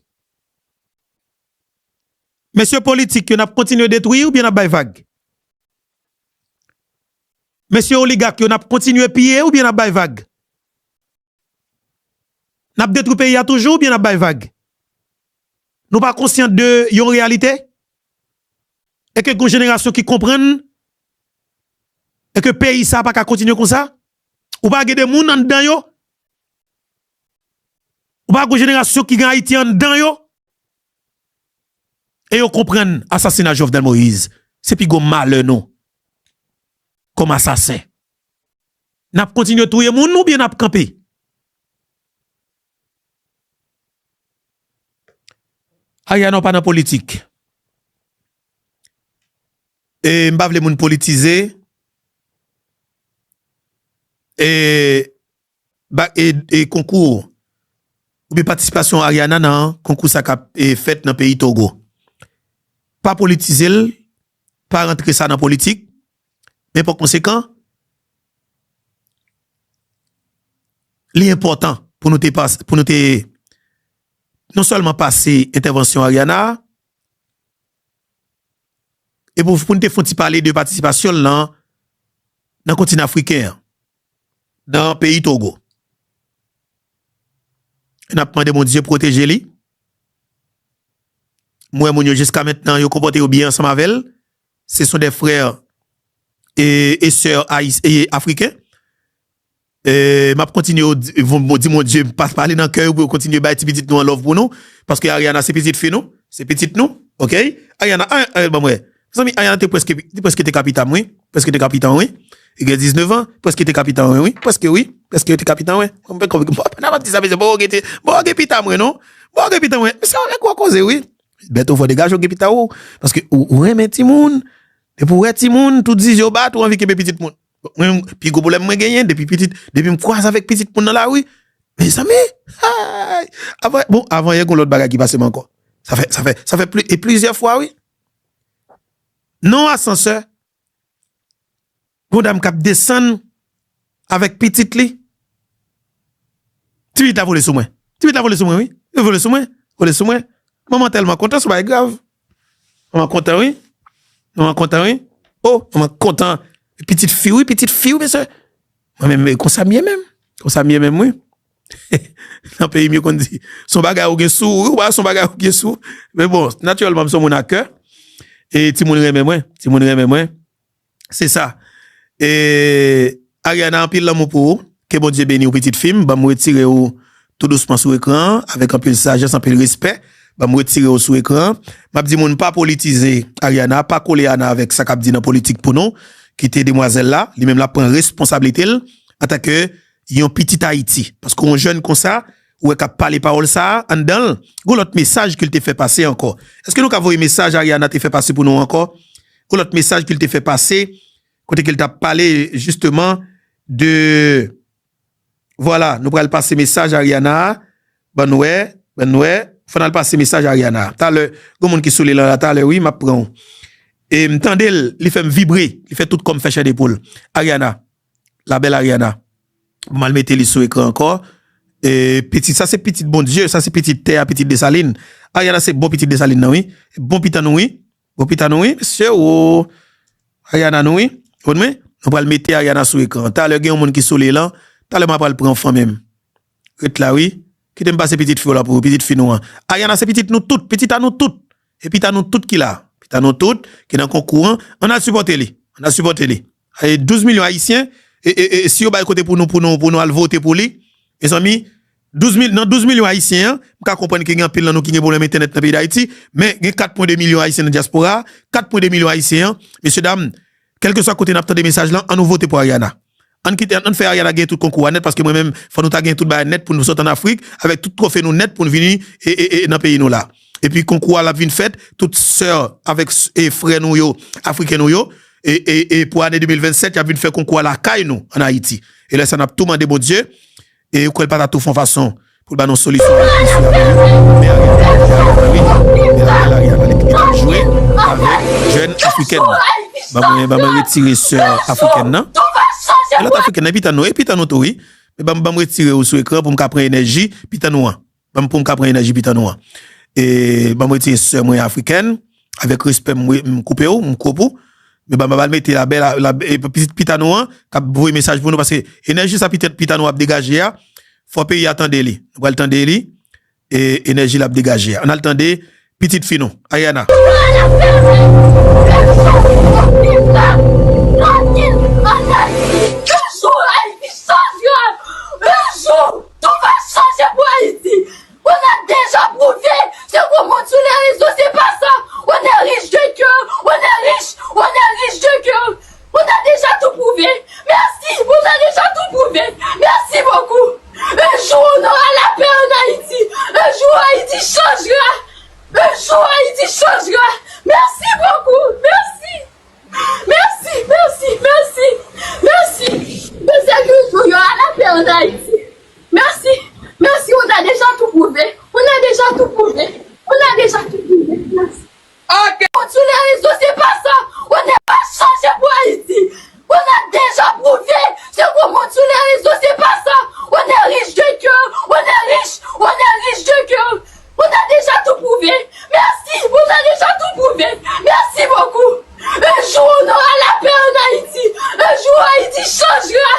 Mesye politik yo, n ap kontinye detwi oubyen n ap bay vag? Mesye oligak yo, n ap kontinye piye oubyen n ap bay vag? N ap detwi peyi a toujou oubyen n ap bay vag? Nou pa konsyan de yon reyalite? E ke gon jenerasyon ki konprann e ke peyi sa pa ka kontinye konsa? Ou pa gen de moun anndan yo? Ou pa gon jenerasyon ki gen Ayiti anndan yo? E yo konprann asasina Jovenel Moïse se pi gwo malè nou kòm asasen. N ap kontinye touye moun oubyen n ap kanpe? Ariana, w pa nan politik. E m pa vle moun politize. E, ba, e, e konkou oubyen patisipasyon Ariana nan konkou sa k ap, e, fèt nan peyi Togo. Pa politize l, pa rantre sa nan politik, men pa konsekan, li enpòtan pou nou te pas-, pou nou te non sèlman pase entèvansyon Ariana a, e pou, pou n te fon ti pale de patisipasyon l nan, nan kontinan afriken an, nan peyi Togo. N ap mande Bondye pwoteje li. M wè moun yo jiska mentnan yo konpòte yo byen ansanm avè l. Ce sont des frères et, et sœurs haïs-, et africains. E, m ap kontinye di, di Bondye pa pale nan kè yo pou yo kontinye bay ti pitit nou an love pou nou. Paske Ariana se pitit fi nou, se pitit nou, oke? Ariana, a, a, ban m wè. Mezanmi, Ariana te prèske, te prèske te ka pita m, wi. Prèske te ka pita m, wi. Li gen diznèf an, prèske te ka pita m, wi. Prèske, wi. Prèske te ka pita m, wi. Mwen pa konn, bon, n ap di sa, mesye, bon, gen te, bon, gen pita mwen, non? Bon, gen pita mwen. Mesye, w gen gwo koze, wi. Bèto, fò degaje w, gen pita w. Paske ou, ou renmen timoun. Depi w wè timoun, tout zizi w bat, ou anvi kenbe pitit moun. Mwen, pi gwo pwoblèm mwen genyen, depi pitit, depi m kwaze avèk pitit moun nan lari, mezanmi, ay! Avan, bon, avan yè, gon lòt bagay ki pase m ankò. Sa fè, sa fè, sa fè pli-, e plizyè fwa, wi. Nan yon asansè, gon dam k ap desann avèk pitit li. Ti pitit la vole sou mwen. Ti pitit la vole sou mwen, wi. Li vole sou mwen. Vole sou mwen. Manman tèlman kontan, se yon bagay grav. Manman kontan, wi. Manman kontan, wi. Oh, manman kontan. Pitit fi, wi, pitit fi, wi, mesye. Mwen menm, e konsa m ye menm. Konsa m ye menm, wi. Nan peyi m, yo konn di, se yon bagay ou gen sou ou, wi, ou pa wè se yon bagay ou gen sou ou. Men bon, natirèlman, m se yon moun a kè. E timoun renmen mwen. Timoun renmen mwen. Se sa. E, Ariana, anpil lanmou pou ou. Ke Bondye beni w, pitit fi m. Ban m retire w tou dousman sou ekran an, avèk anpil sajès, anpil respè. Ban m retire w sou ekran an. M ap di moun, pa politize Ariana, pa kole Ana avèk sa k ap di nan politik pou nou. Kite demwazèl la, li menm l ap pran responsablite l antanke yon pitit Ayiti. Paske yon jèn konsa, ou wè k ap pale pawòl sa a, anndan l, gon lòt mesaj ke l te fè pase ankò. Èske nou ka voye mesaj Ariana te fè pase pou nou ankò? Gon lòt mesaj ke l te fè pase, kote ke l t ap pale, jisteman, de, vwala, nou pral pase mesaj Ariana a, ban n wè, ban n wè, fò n al pase mesaj Ariana a. Talè, gon moun ki sou li la, talè, wi, m ap pran w. E m tande l, li fè m vibre, li fè tout kò m fè chè de poul. Ariana, la belle Ariana. Ban m al mete li sou ekran ankò. E pitit, sa se pitit Bondye, sa se pitit tè a, pitit Desalin. Ariana se bon pitit Desalin nan, wi. Bon pitit nou, wi. Bon pitit nou, wi. Mesye, o. Ariana nou, wi. Konn mwen? Nou pral mete Ariana sou ekran. Talè gen yon moun ki sou li lan. Talè m a pral pran fanmi m. Ret la, wi. Kite m pase pitit fi w la pou ou, pitit fi nou an. Ariana se pitit nou tout, pitit a nou tout. E pitit a nou tout ki la. Pitit a nou tout ki nan konkou an. Ann al sipòte li. Ann al sipòte li. E douz milyon Ayisyen, e, e, e, si yo bay kote pou nou, pou nou, pou nou al vote pou li, mezanmi, douz mil, nan douz milyon Ayisyen an, m ka konprann ke gen anpil nan nou ki gen pwoblèm entènèt nan peyi Dayiti, men gen kat pwen de milyon Ayisyen nan dyaspora a, kat pwen de milyon Ayisyen an, mesye dam, kèlkeswa kote n ap tande mesaj lan, ann nou vote pou Ariana. Ann kite, ann fè Ariana gen tout konkou a nèt, paske mwen menm, fò nou ta gen tout bagay nèt pou nou sot ann Afrik, avèk tout twofe nou nèt pou nou vini e, e, e, nan peyi nou la. Epi konkou a l ap vin fèt, tout sè avèk s-, e frè nou yo, afriken nou yo, e, e, e pou ane de mil vennsèt, y ap vin fè konkou a lakay nou, ann Ayiti. E lè sa, n ap tou mande Bondye, e ou kwè l pa ta tou fè yon fason pou l ba nou solisyon avèk misye a pou nou. Men Ariana, men Ariana, wi. Men Ariana, Ariana, li, li t ap jwe avèk jèn afrikèn nan. Ban mwen, ban mwen retire sè afrikèn nan. E lòt afrikèn nan, epi tann nou, epi tann nou tou, wi. Men ban, ban mwen retire ou sou ekran pou m ka pran enèji, epi tann nou an. Ban m pou m ka pran enèji pitit nou an. E ban m retire sè mwen afrikèn, avèk respè m, m koupe w, m koup ou. Men ban m al mete la bèl, la, e pitit pitit nou an, k ap voye mesaj pou nou, paske enèji sa pitit pitit nou ap degaje a, Fò peyi a tande li. Nou pral tande li. E enèji l ap degaje a. Ann al tande pitit fi nou, Ariana. Tout va chanje pou Ayiti. Ou nèk deja pwouve se gwo mond sou le rezo, se pa sa. Ou nèk rich de kè, ou nèk rich, ou nèk rich de kè. Ou nèk deja tou pwouve. Mèsi, ou nèk deja tou pwouve. Mèsi bokou. Un jour on aura la paix en Haïti. Un jour Haïti changera. Un jour Haïti changera. Mèsi bokou. Mèsi. Mèsi, mèsi, mèsi, mèsi. Mèsi, Kristo, y aura la paix en Haïti. Mèsi, mèsi, ou ta deja tou pwouve. Ou ta deja tou pwouve. Ou ta deja tou pwouve. Mèsi. Ok. Sou le rezo, se pa sa. Ou ta pa chanje pou Ayiti. Ou ta deja pwouve. Se gwo mond sou le rezo, se pa sa. Ou ta rich de kè. Ou ta rich. Ou ta rich de kè. Ou ta deja tou pwouve. Mèsi, ou ta deja tou pwouve. Mèsi bokou. Un jour on aura la paix en Haïti. Un jour Haïti changera.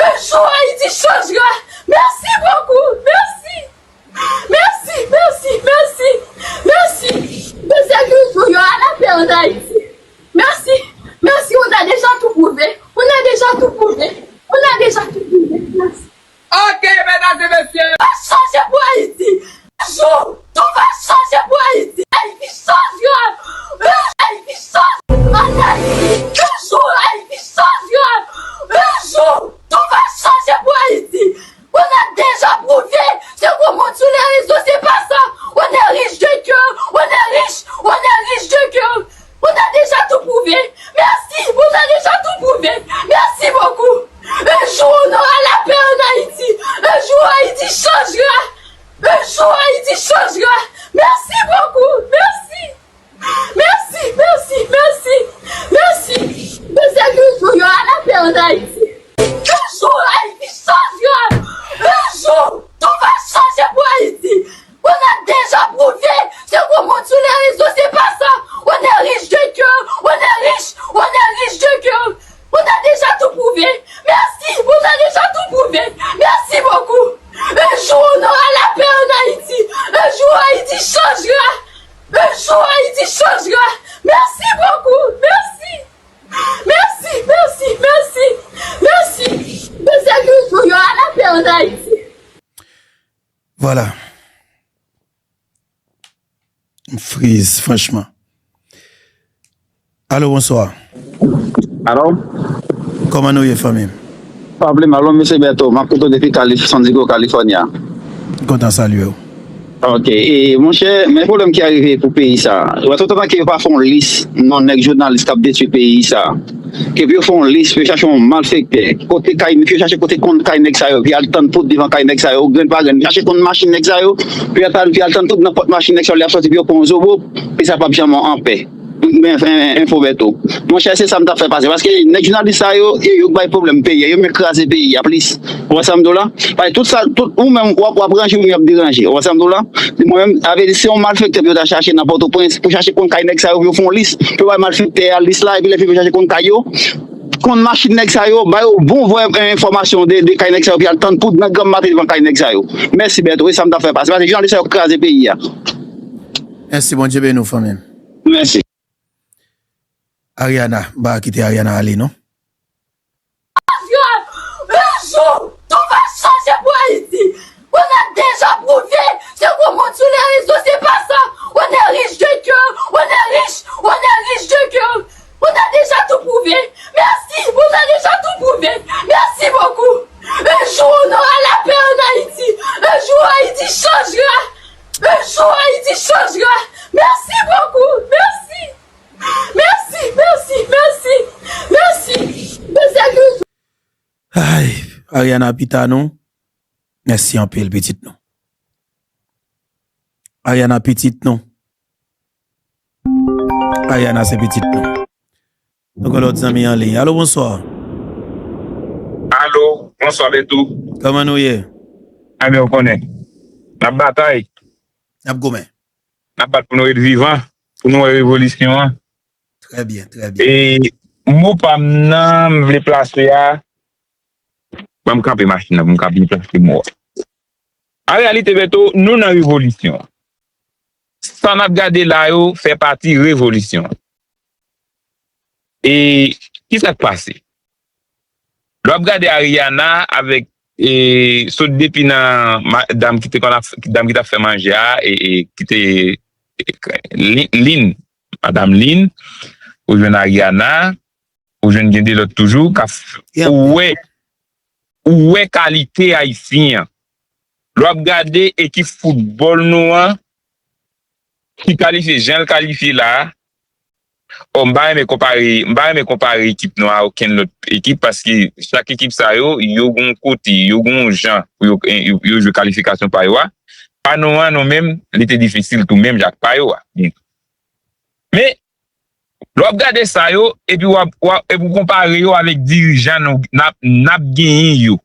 Un jour Haïti changera. Mèsi bokou. Mèsi. Mèsi, mèsi, mèsi. Mèsi. Mèsi Kristo, y aura la paix en Haïti. Mèsi. Mèsi, ou ta deja tou pwouve. Ou ta deja tou pwouve. Ou ta deja tou pwouve. Mèsi. Ok, medam e mesye. Va chanje pou Ayiti. Un jour, tout va chanje pou Ayiti. Ayiti changera. Ayiti changera. Ayiti, un jour, Ayiti changera. Un jour, tout va chanje pou Ayiti. Ou nèk deja pwouve. Se gwo mond sou le rezo, se pa sa. Ou nèk rich de kè. Ou nèk rich. Ou nèk rich de kè. Ou ta deja tou pwouve. Mèsi, ou ta deja tou pwouve. Mèsi bokou. Un jour on aura la paix en Haïti. Un jour Haïti changera. Un jour Haïti changera. Mèsi bokou. Mèsi. Mèsi, mèsi, mèsi. Mèsi. Mèsi Kristo, y aura la paix en Haïti. Un jour Haïti changera. Un jour, tout va chanje pou Ayiti. Ou nèk deja pwouve. Se gwo mond sou le rezo, se pa sa. Ou nèk rich de kè. Ou nèk rich. Ou nèk rich de kè. Ou ta deja tou pwouve. Mèsi, ou ta deja tou pwouve. Mèsi bokou. Un jour on aura la paix en Haïti. Un jour Haïti changera. Un jour Haïti changera. Mèsi bokou. Mèsi. Mèsi, mèsi, mèsi. Mèsi. Mèsi Kristo, y aura la paix en Haïti. Vwala. M friz, franchman. Alo, bonswa. Alo? Kòman nou ye, fanmi m? Pa pale mal non, mesye Berto. M ap koute w depi Kalif, San Diego, California. Kontan salye w. Ok. E, monchè, men pwoblèm ki arive pou peyi sa. Ou wè, tout antan ke yo pa fè yon lis non nèg jounalis k ap detwi peyi sa. Ke pou yo fè yon lis, pou yo chache yon malfektè. Kote kay, pou yo chache kote konn kay nèg sa yo, pou y al tann tout devan kay nèg sa yo, grenn pa grenn. Chache konn machin nèg sa yo, pou y al, pou y al tann tout nan pòt machin nèg sa yo, lè y ap sòti pou yo pran yon zobo, peyi sa p ap janm anpè. Men, en, en, enfo Berto. Monchè, se sa m t ap fè pase. Paske nèg jounalis sa yo, yo, yo bay pwoblèm peyi a, yo menm kraze peyi a plis. Ou wè sa m di w la? Paske tout sa, tout, ou menm, w ap, w ap ranje, ou menm y ap deranje. Ou wè sa m di w la? Mwen menm, sa vle di, se yon malfektè pou yo ta chache nan Pòtoprens, pou chache konn kay nèg sa yo, pou yo fè yon lis, pou yo bay malfektè a lis la, epi lè fini pou yo chache konn kay yo, konn machin nèg sa yo, ba yo bon vrè, eh, enfòmasyon de, de kay nèg sa yo, pou y al tann poud nan granm maten devan kay nèg sa yo. Mèsi, Berto, e sa m t ap fè pase. Paske jounalis sa yo kraze peyi a. Mèsi, Bondye beni w, fanmi m. Mèsi. Ariana, m pa kite Ariana ale, non. Changera. Un jour, tout va changer pour Haïti. Ou nèk deja pwouve, se gwo mond sou le rezo, se pa sa. Ou nèk rich de kè, ou nèk rich, ou nèk rich de kè. Ou nèk deja tou pwouve. Mèsi, ou nèk deja tou pwouve. Mèsi bokou. Un jour, on aura la paix en Haïti. Un jour, Haïti changera. Un jour, Haïti changera. Mèsi bokou. Mèsi. Mèsi, mèsi, mèsi, mèsi. Mèsi Kristo. Ay, Ariana pita nou. Mèsi anpil, pitit nou. Ariana pitit nou. Ariana se pitit nou. Nou gen lòt zanmi an liy. Alo, bonswa. Alo, bonswa Betou. Kòman nou ye? Ebyen, ou konnen. N ap batay. N ap goumen. N ap bat pou nou ret vivan, pou nou wè revolisyon an. Trè byen, trè byen. E mo pa m nan, m vle plase a. Ban m kanpe machin nan pou m ka byen plase mo a. An reyalite, Bèto, nou nan revolisyon. Sa n ap gade la yo fè pati revolisyon. E ki sa k pase? Lè w ap gade Ariana avèk, e, sot depi nan ma- dam ki te konn ap, dam ki t ap fè manje a, e, e ki te, e, Lin, Lin, madanm Lin, ou jwenn Ariana, ou jwenn gen de lòt toujou, k ap, ou wè, ou wè kalite ayisyen an. Lè w ap gade ekip foutbòl nou an, ki kalifye jan l kalifye la a, o, m pa renmen konpare, m pa renmen konpare ekip nou a okenn lòt ekip, paske chak ekip sa yo, yo gon kote, yo gon jan pou yo, yo, yo jwe kalifikasyon pa yo a. Pa nou an, nou menm, li te difisil tou menm jan ak pa yo a. Men, lè w ap gade sa yo, epi w ap, w ap, epi w konpare yo avèk dirijan nou, n ap, n ap genyen yo.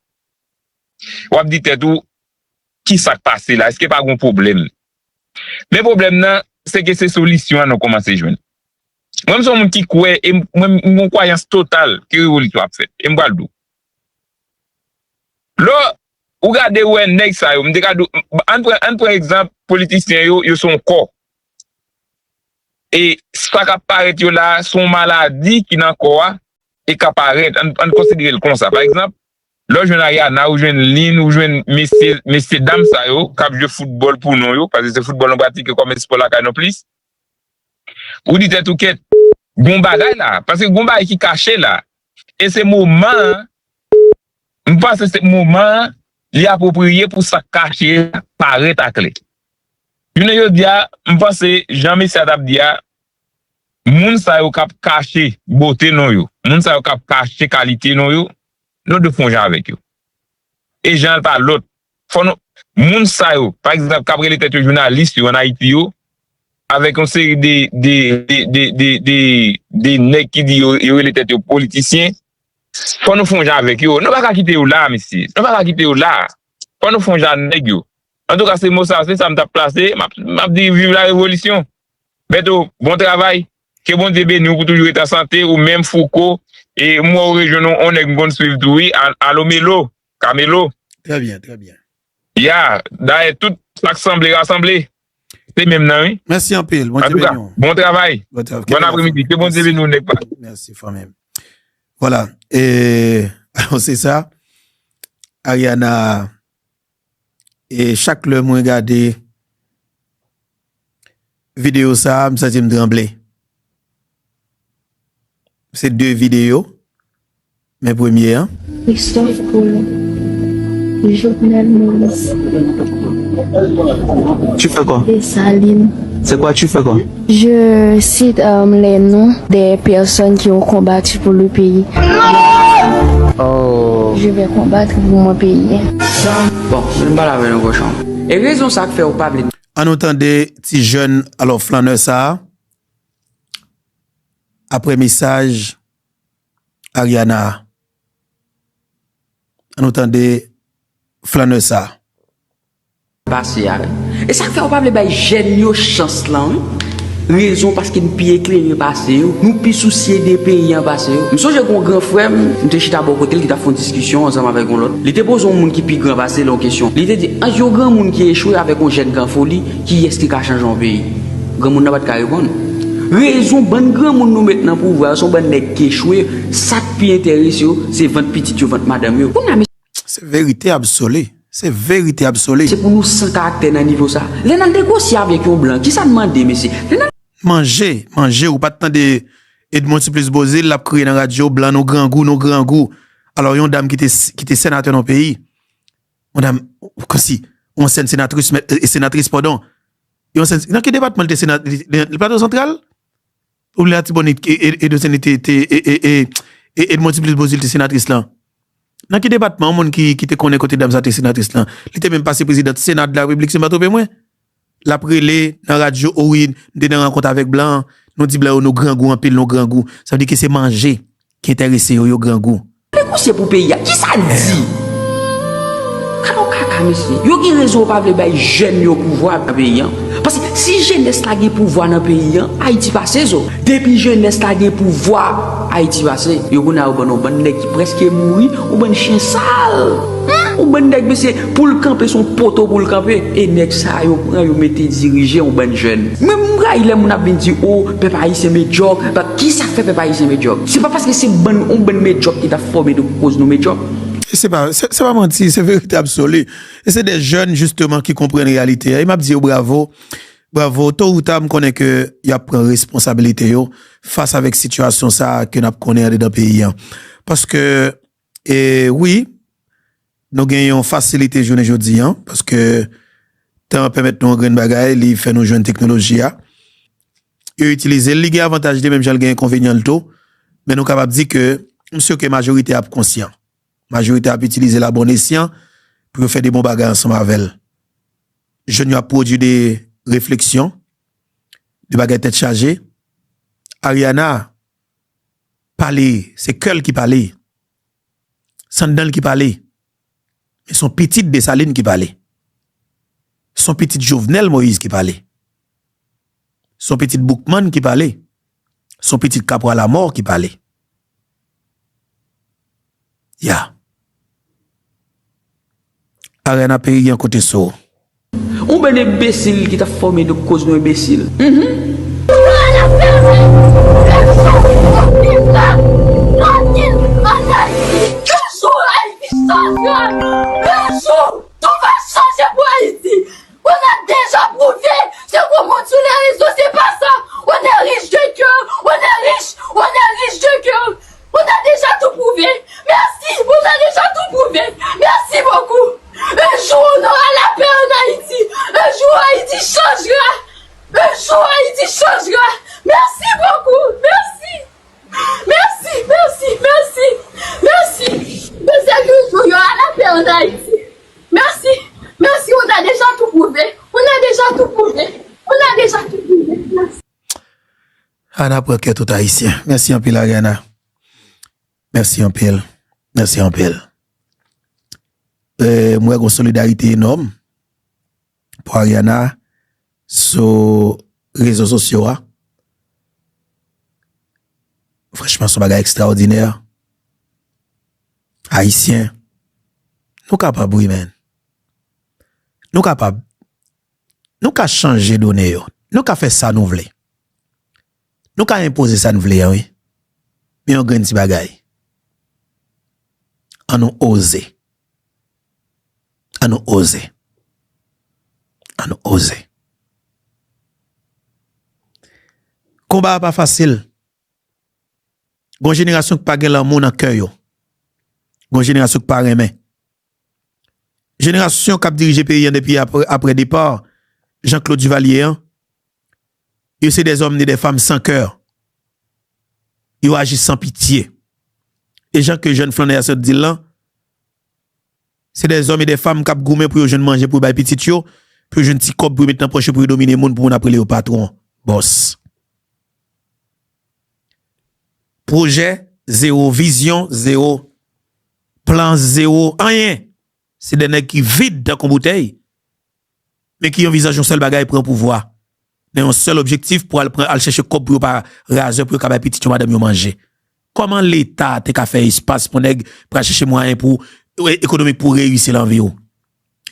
W ap di tèt ou, ki sa k pase la? Èske pa gon pwoblèm? Men pwoblèm nan, se ke se solisyon an nou kòmanse jwenn. Mwen, m se yon moun ki kwè, e m- mwen, m gon kwayans total ke revolisyon ap fèt. E m pral di w. Lè ou gade, ou wè nèg sa yo, m te ka di w, ann pran, ann pran egzanp, politisyen yo, yo se yon kò. E sa k ap parèt yo la a, se yon maladi ki nan kò a, e k ap parèt. Ann, ann konsidere l konsa. Pa egzanp, lè w jwenn Ariana, ou jwenn Lin, ou jwenn mesye, mesye dam sa yo, k ap jwe foutbòl pou nou yo, paske se foutbòl nou pratike kòm espò lakay nou plis, ou di tèt ou kèt, gon bagay la, paske gon bagay ki kache la. E se moman an, m panse se moman an, li apwopriye pou sa k kache a parèt aklè. Jounen jodi a, m panse, jan mesye a t ap di a, moun sa yo k ap kache bote nou yo, moun sa yo k ap kache kalite nou yo, nou dwe fè yon jan avèk yo. E jan an pa lòt. Fò nou, moun sa yo, pa egzanp, k ap rele tèt yo jounalis yo ann Ayiti yo, avèk yon seri de, de, de, de, de, de, de nèg ki di yo, yo rele tèt yo politisyen, fò nou fè yon jan avèk yo. Nou pa ka kite yo la, mesye. Nou pa ka kite yo la. Fò nou fè yon jan ak nèg yo. Antouka, se mo sa, se sa m t ap plase. M ap, m ap di viv la revolisyon. Bèto, bon travay. Ke Bondye beni w pou toujou ret an sante, ou menm Fouco, e m wè w rejwenn yon, yon nèg m konn swiv tou, wi, Al- Alomelo, Camelo. Trè byen, trè byen. Ya, dayè, tout sa k sanble rasanble. Se menm nan, wi. Mèsi anpil. Bondye beni w. Antouka, bon travay. Bon travay. Bon apremidi. Ke Bondye beni w, nèg pa. Mèsi, fanmi m. Vwala. E, alò, se sa. Ariana, e chak lè mwen gade videyo sa a, m santi m tranble. Se de videyo, men premye an. Christophe Colomb, Jovenel Moïse, Tu fais quoi? Dessalines. C'est quoi, tu fais quoi? Je cite, euh, les noms des personnes qui ont combattu pour le pays. Oh. Je vais combattre pour mon pays. Bon, m pale avè nou kochon. E rezon sa k fè ou pa vle. Ann nou tande ti jèn, alò, flannè sa a, apre mesaj Ariana a. Ann nou tande flannè sa a. Pase a. E sa k fè ou pa vle bay jèn yo chans lan, wi. Rezon paske n pi eklere pase yo, nou pi sousye de peyi an pase yo. M sonje gon gran frè m, m te chita bò kote l ki t ap fè yon diskisyon ansanm avèk yon lòt. Li te poze yon moun ki pi gran pase l yon kesyon. Li te di, ant yon granmoun ki echwe avèk yon jèn k an foli, kiyès ki ka chanje yon peyi? Granmoun nan pa t ka reponn. Rezon bann granmoun nou met nan pouvwa yo, se yon bann nèg k echwe, sa k pi enterese yo, se vant pitit yo, vant madanm yo. Kounye a, Se verite absoli. Se verite absoli. Se pou nou san karaktè nan nivo sa. Lè n al negosye avèk yon blan, kisa n mande, mesye? Lè n al Manje, manje, ou pa t tande Edmond Supplice Beauzile, l ap kriye nan radyo, blan nou grangou, nou grangou. Alò, yon dam ki te, ki te senatè nan peyi, yon dam, kòmsi, yon ansyen senatris, men, e, senatris, padon. Yon ansyen, nan ki depatman li te senatè, li, li, li Plato Santral? Ou vle Latibonit, e, e, Edmond Supplice te, te, e, e, e, e, Edmond Supplice Beauzile te senatris lan? Nan ki depatman yon moun ki, ki te konnen kote dam sa te senatris lan? Li te menm pase prezidan Sena de la Repiblik, si m pa twonpe mwen. L ap rele nan radyo, o wi, m te nan rankont avèk blan, nou di blan yo, nou grangou anpil, nou grangou. Sa vle di ke se manje ki enterese yo, yo grangou. Negosye pou peyi a. Kisa l di? Gade yon kaka, mesye. Yo gen rezon yo pa vle bay jèn yo pouvwa nan peyi an. Paske si jenès la gen pouvwa nan peyi an, Ayiti pase zo. Depi jenès la gen pouvwa, Ayiti pase. Yo kounye a yo ban nou bann nèg ki prèske mouri, yon bann chen sal. Hmm? Yon bann nèg, mesye, pou l kanpe, se yon poto pou l kanpe. E nèg sa yo pran, yo mete dirije yon bann jèn. Mwen, m rayi lè moun ap vin di, o, pèp ayisyen medyòk. Kisa k fè pèp ayisyen medyòk? Se pa paske se bann, yon bann medyòk ki t ap fòme nou ki koz nou medyòk. E se pa, se, se pa manti, se verite absoli. E se de jèn, jisteman, ki konprann reyalite a. E m ap di yo bravo. Bravo. To ou ta, m konnen ke y ap pran responsabilite yo fas avèk sitiyasyon sa a ke n ap konnen andedan peyi a. Paske, e, wi, nou gen yon fasilite jounen jodi a, paske tan an pèmèt nou yon grenn bagay, li fè nou jwenn teknoloji a. Yo itilize l, li gen avantaj li, menm jan l gen enkonvenyan l tou. Men nou kapab di ke m si ke majorite a ap konsyan. Majorite a ap itilize l a bon esyan pou yo fè de bon bagay ansanm avè l. Jèn yo ap pwodui de refleksyon, de bagay tèt chaje. Ariana pale, se kè l ki pale. Se anndan l ki pale. Men se yon pitit Desalin ki pale. Se yon pitit Jovenel Moïse ki pale. Se yon pitit Boukman ki pale. Se yon pitit Kapwa Lamò ki pale. Ya. Ariana Perry gen kote sou ou. Yon bann enbesil ki t ap fòme nou koz nou enbesil. Mhm. Yo jou Ayiti chanje. Yo jou, tout va chanje pou Ayiti. On a déjà prouvé, ce qu'on montre sur les réseaux, c'est pas ça. On est riche de cœur, on est riche, on est riche de cœur. On a déjà tout prouvé. Merci, on a déjà tout prouvé. Merci beaucoup. Un jour, on aura la paix en Haïti. Un jour, Haïti changera. Un jour, Haïti changera. Merci beaucoup. Merci. Merci, merci, merci. Merci. Je sais qu'un jour, il y aura la paix en Haïti. Merci. Merci, on a déjà tout prouvé. On a déjà tout prouvé. On a déjà tout prouvé. Merci. Ana pran kè tout Ayisyen. Mèsi anpil, Ariana. Mèsi anpil. Mèsi anpil. E, m wè gon solidarite enòm pou Ariana sou rezo sosyo a. Franchman, se yon bagay ekstraòdinè. Ayisyen, nou kapab, wi, men. Nou kapab. Nou ka chanje done yo. Nou ka fè sa nou vle. Nou ka enpoze sa n vle an, wi. Men yon grenn ti bagay. An nou oze. An nou oze. An nou oze. Konba a pa fasil. Gon jenerasyon ki pa gen lanmou nan kè yo. Gon jenerasyon ki pa renmen. Jenerasyon k ap dirije peyi an depi apre, apre depa Jean-Claude Duvalier an, yo se dèzòm ni dèfanm san kè. Yo aji san pitye. E jan ke jèn flannè a sot di l lan, se dèzòm e dèfanm k ap goumen pou yo jwenn manje pou yo bay pitit yo, pou yo jwenn ti kòb pou yo met nan pòch yo pou yo domine moun, pou moun ap rele yo patwon, bòs. Pwojè, zewo. Vizyon, zewo. Plan, zewo. Anyen. Se de nèg ki vid tankou boutèy, men ki yon vizaj yon sèl bagay, pran pouvwa. Nan yon sèl objektif pou al pran, al chèche kòb pou yo pa razè, pou yo ka bay pitit yo, madanm yo manje. Kòman Leta te ka fè espas pou nèg pral chèche mwayen pou, e, ekonomik pou reyisi lan vi w?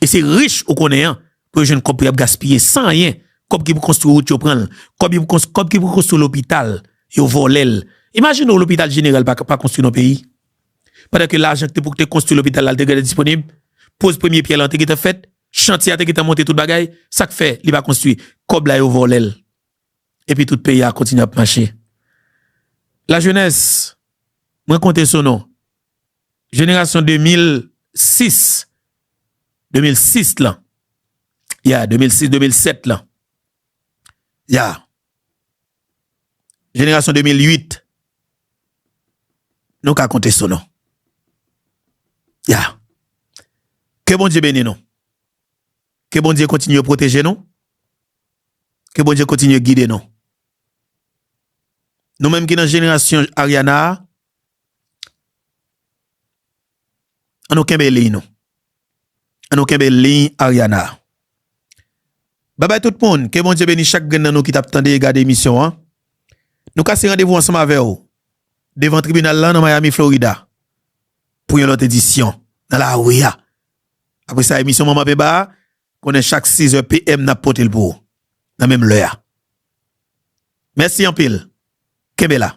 E se rich ou konnen an, pou yo jwenn kòb pou y ap gaspiye san anyen. Kòb ki pou konstwi wout yo pran l. Kòb ki pou konst-, kòb ki pou konstwi lopital, yo vòlè l. Imajine w lopital jeneral pa, pa konstwi nan peyi. Pandan ke lajan ki te pou te konstwi lopital la, l te gentan disponib, poz premye pyè lan te gentan fèt, chantye a te gentan monte tout bagay, sa k fè li pa konstwi? Kòb la yo vòlè l. Epi tout peyi a kontinye ap mache. Lajenès, mwen konte sou nou. Jenerasyon de mil sis, de mil sis lan. Ya, de mil sis, de mil sèt lan. Ya. Jenerasyon de mil uit. Nou ka konte sou nou. Ya. Ke Bondye beni nou. Ke Bondye kontinye pwoteje nou. Ke Bondye kontinye gide nou. Nou menm ki nan jenerasyon Ariana a, an nou kenbe liy nou. An nou kenbe liy Ariana a. Babay tout moun, ke Bondye beni chak grenn nan nou ki t ap tande e gade emisyon an. Nou kase randevou ansanm avè w devan tribinal lan nan Miami, Florida, pou yon lòt edisyon nan lari a. Apre sa, emisyon Manman Peba a, konnen chak sis è P M n ap pote l pou ou. Nan menm lè a. Mèsi anpil. Kenbe la.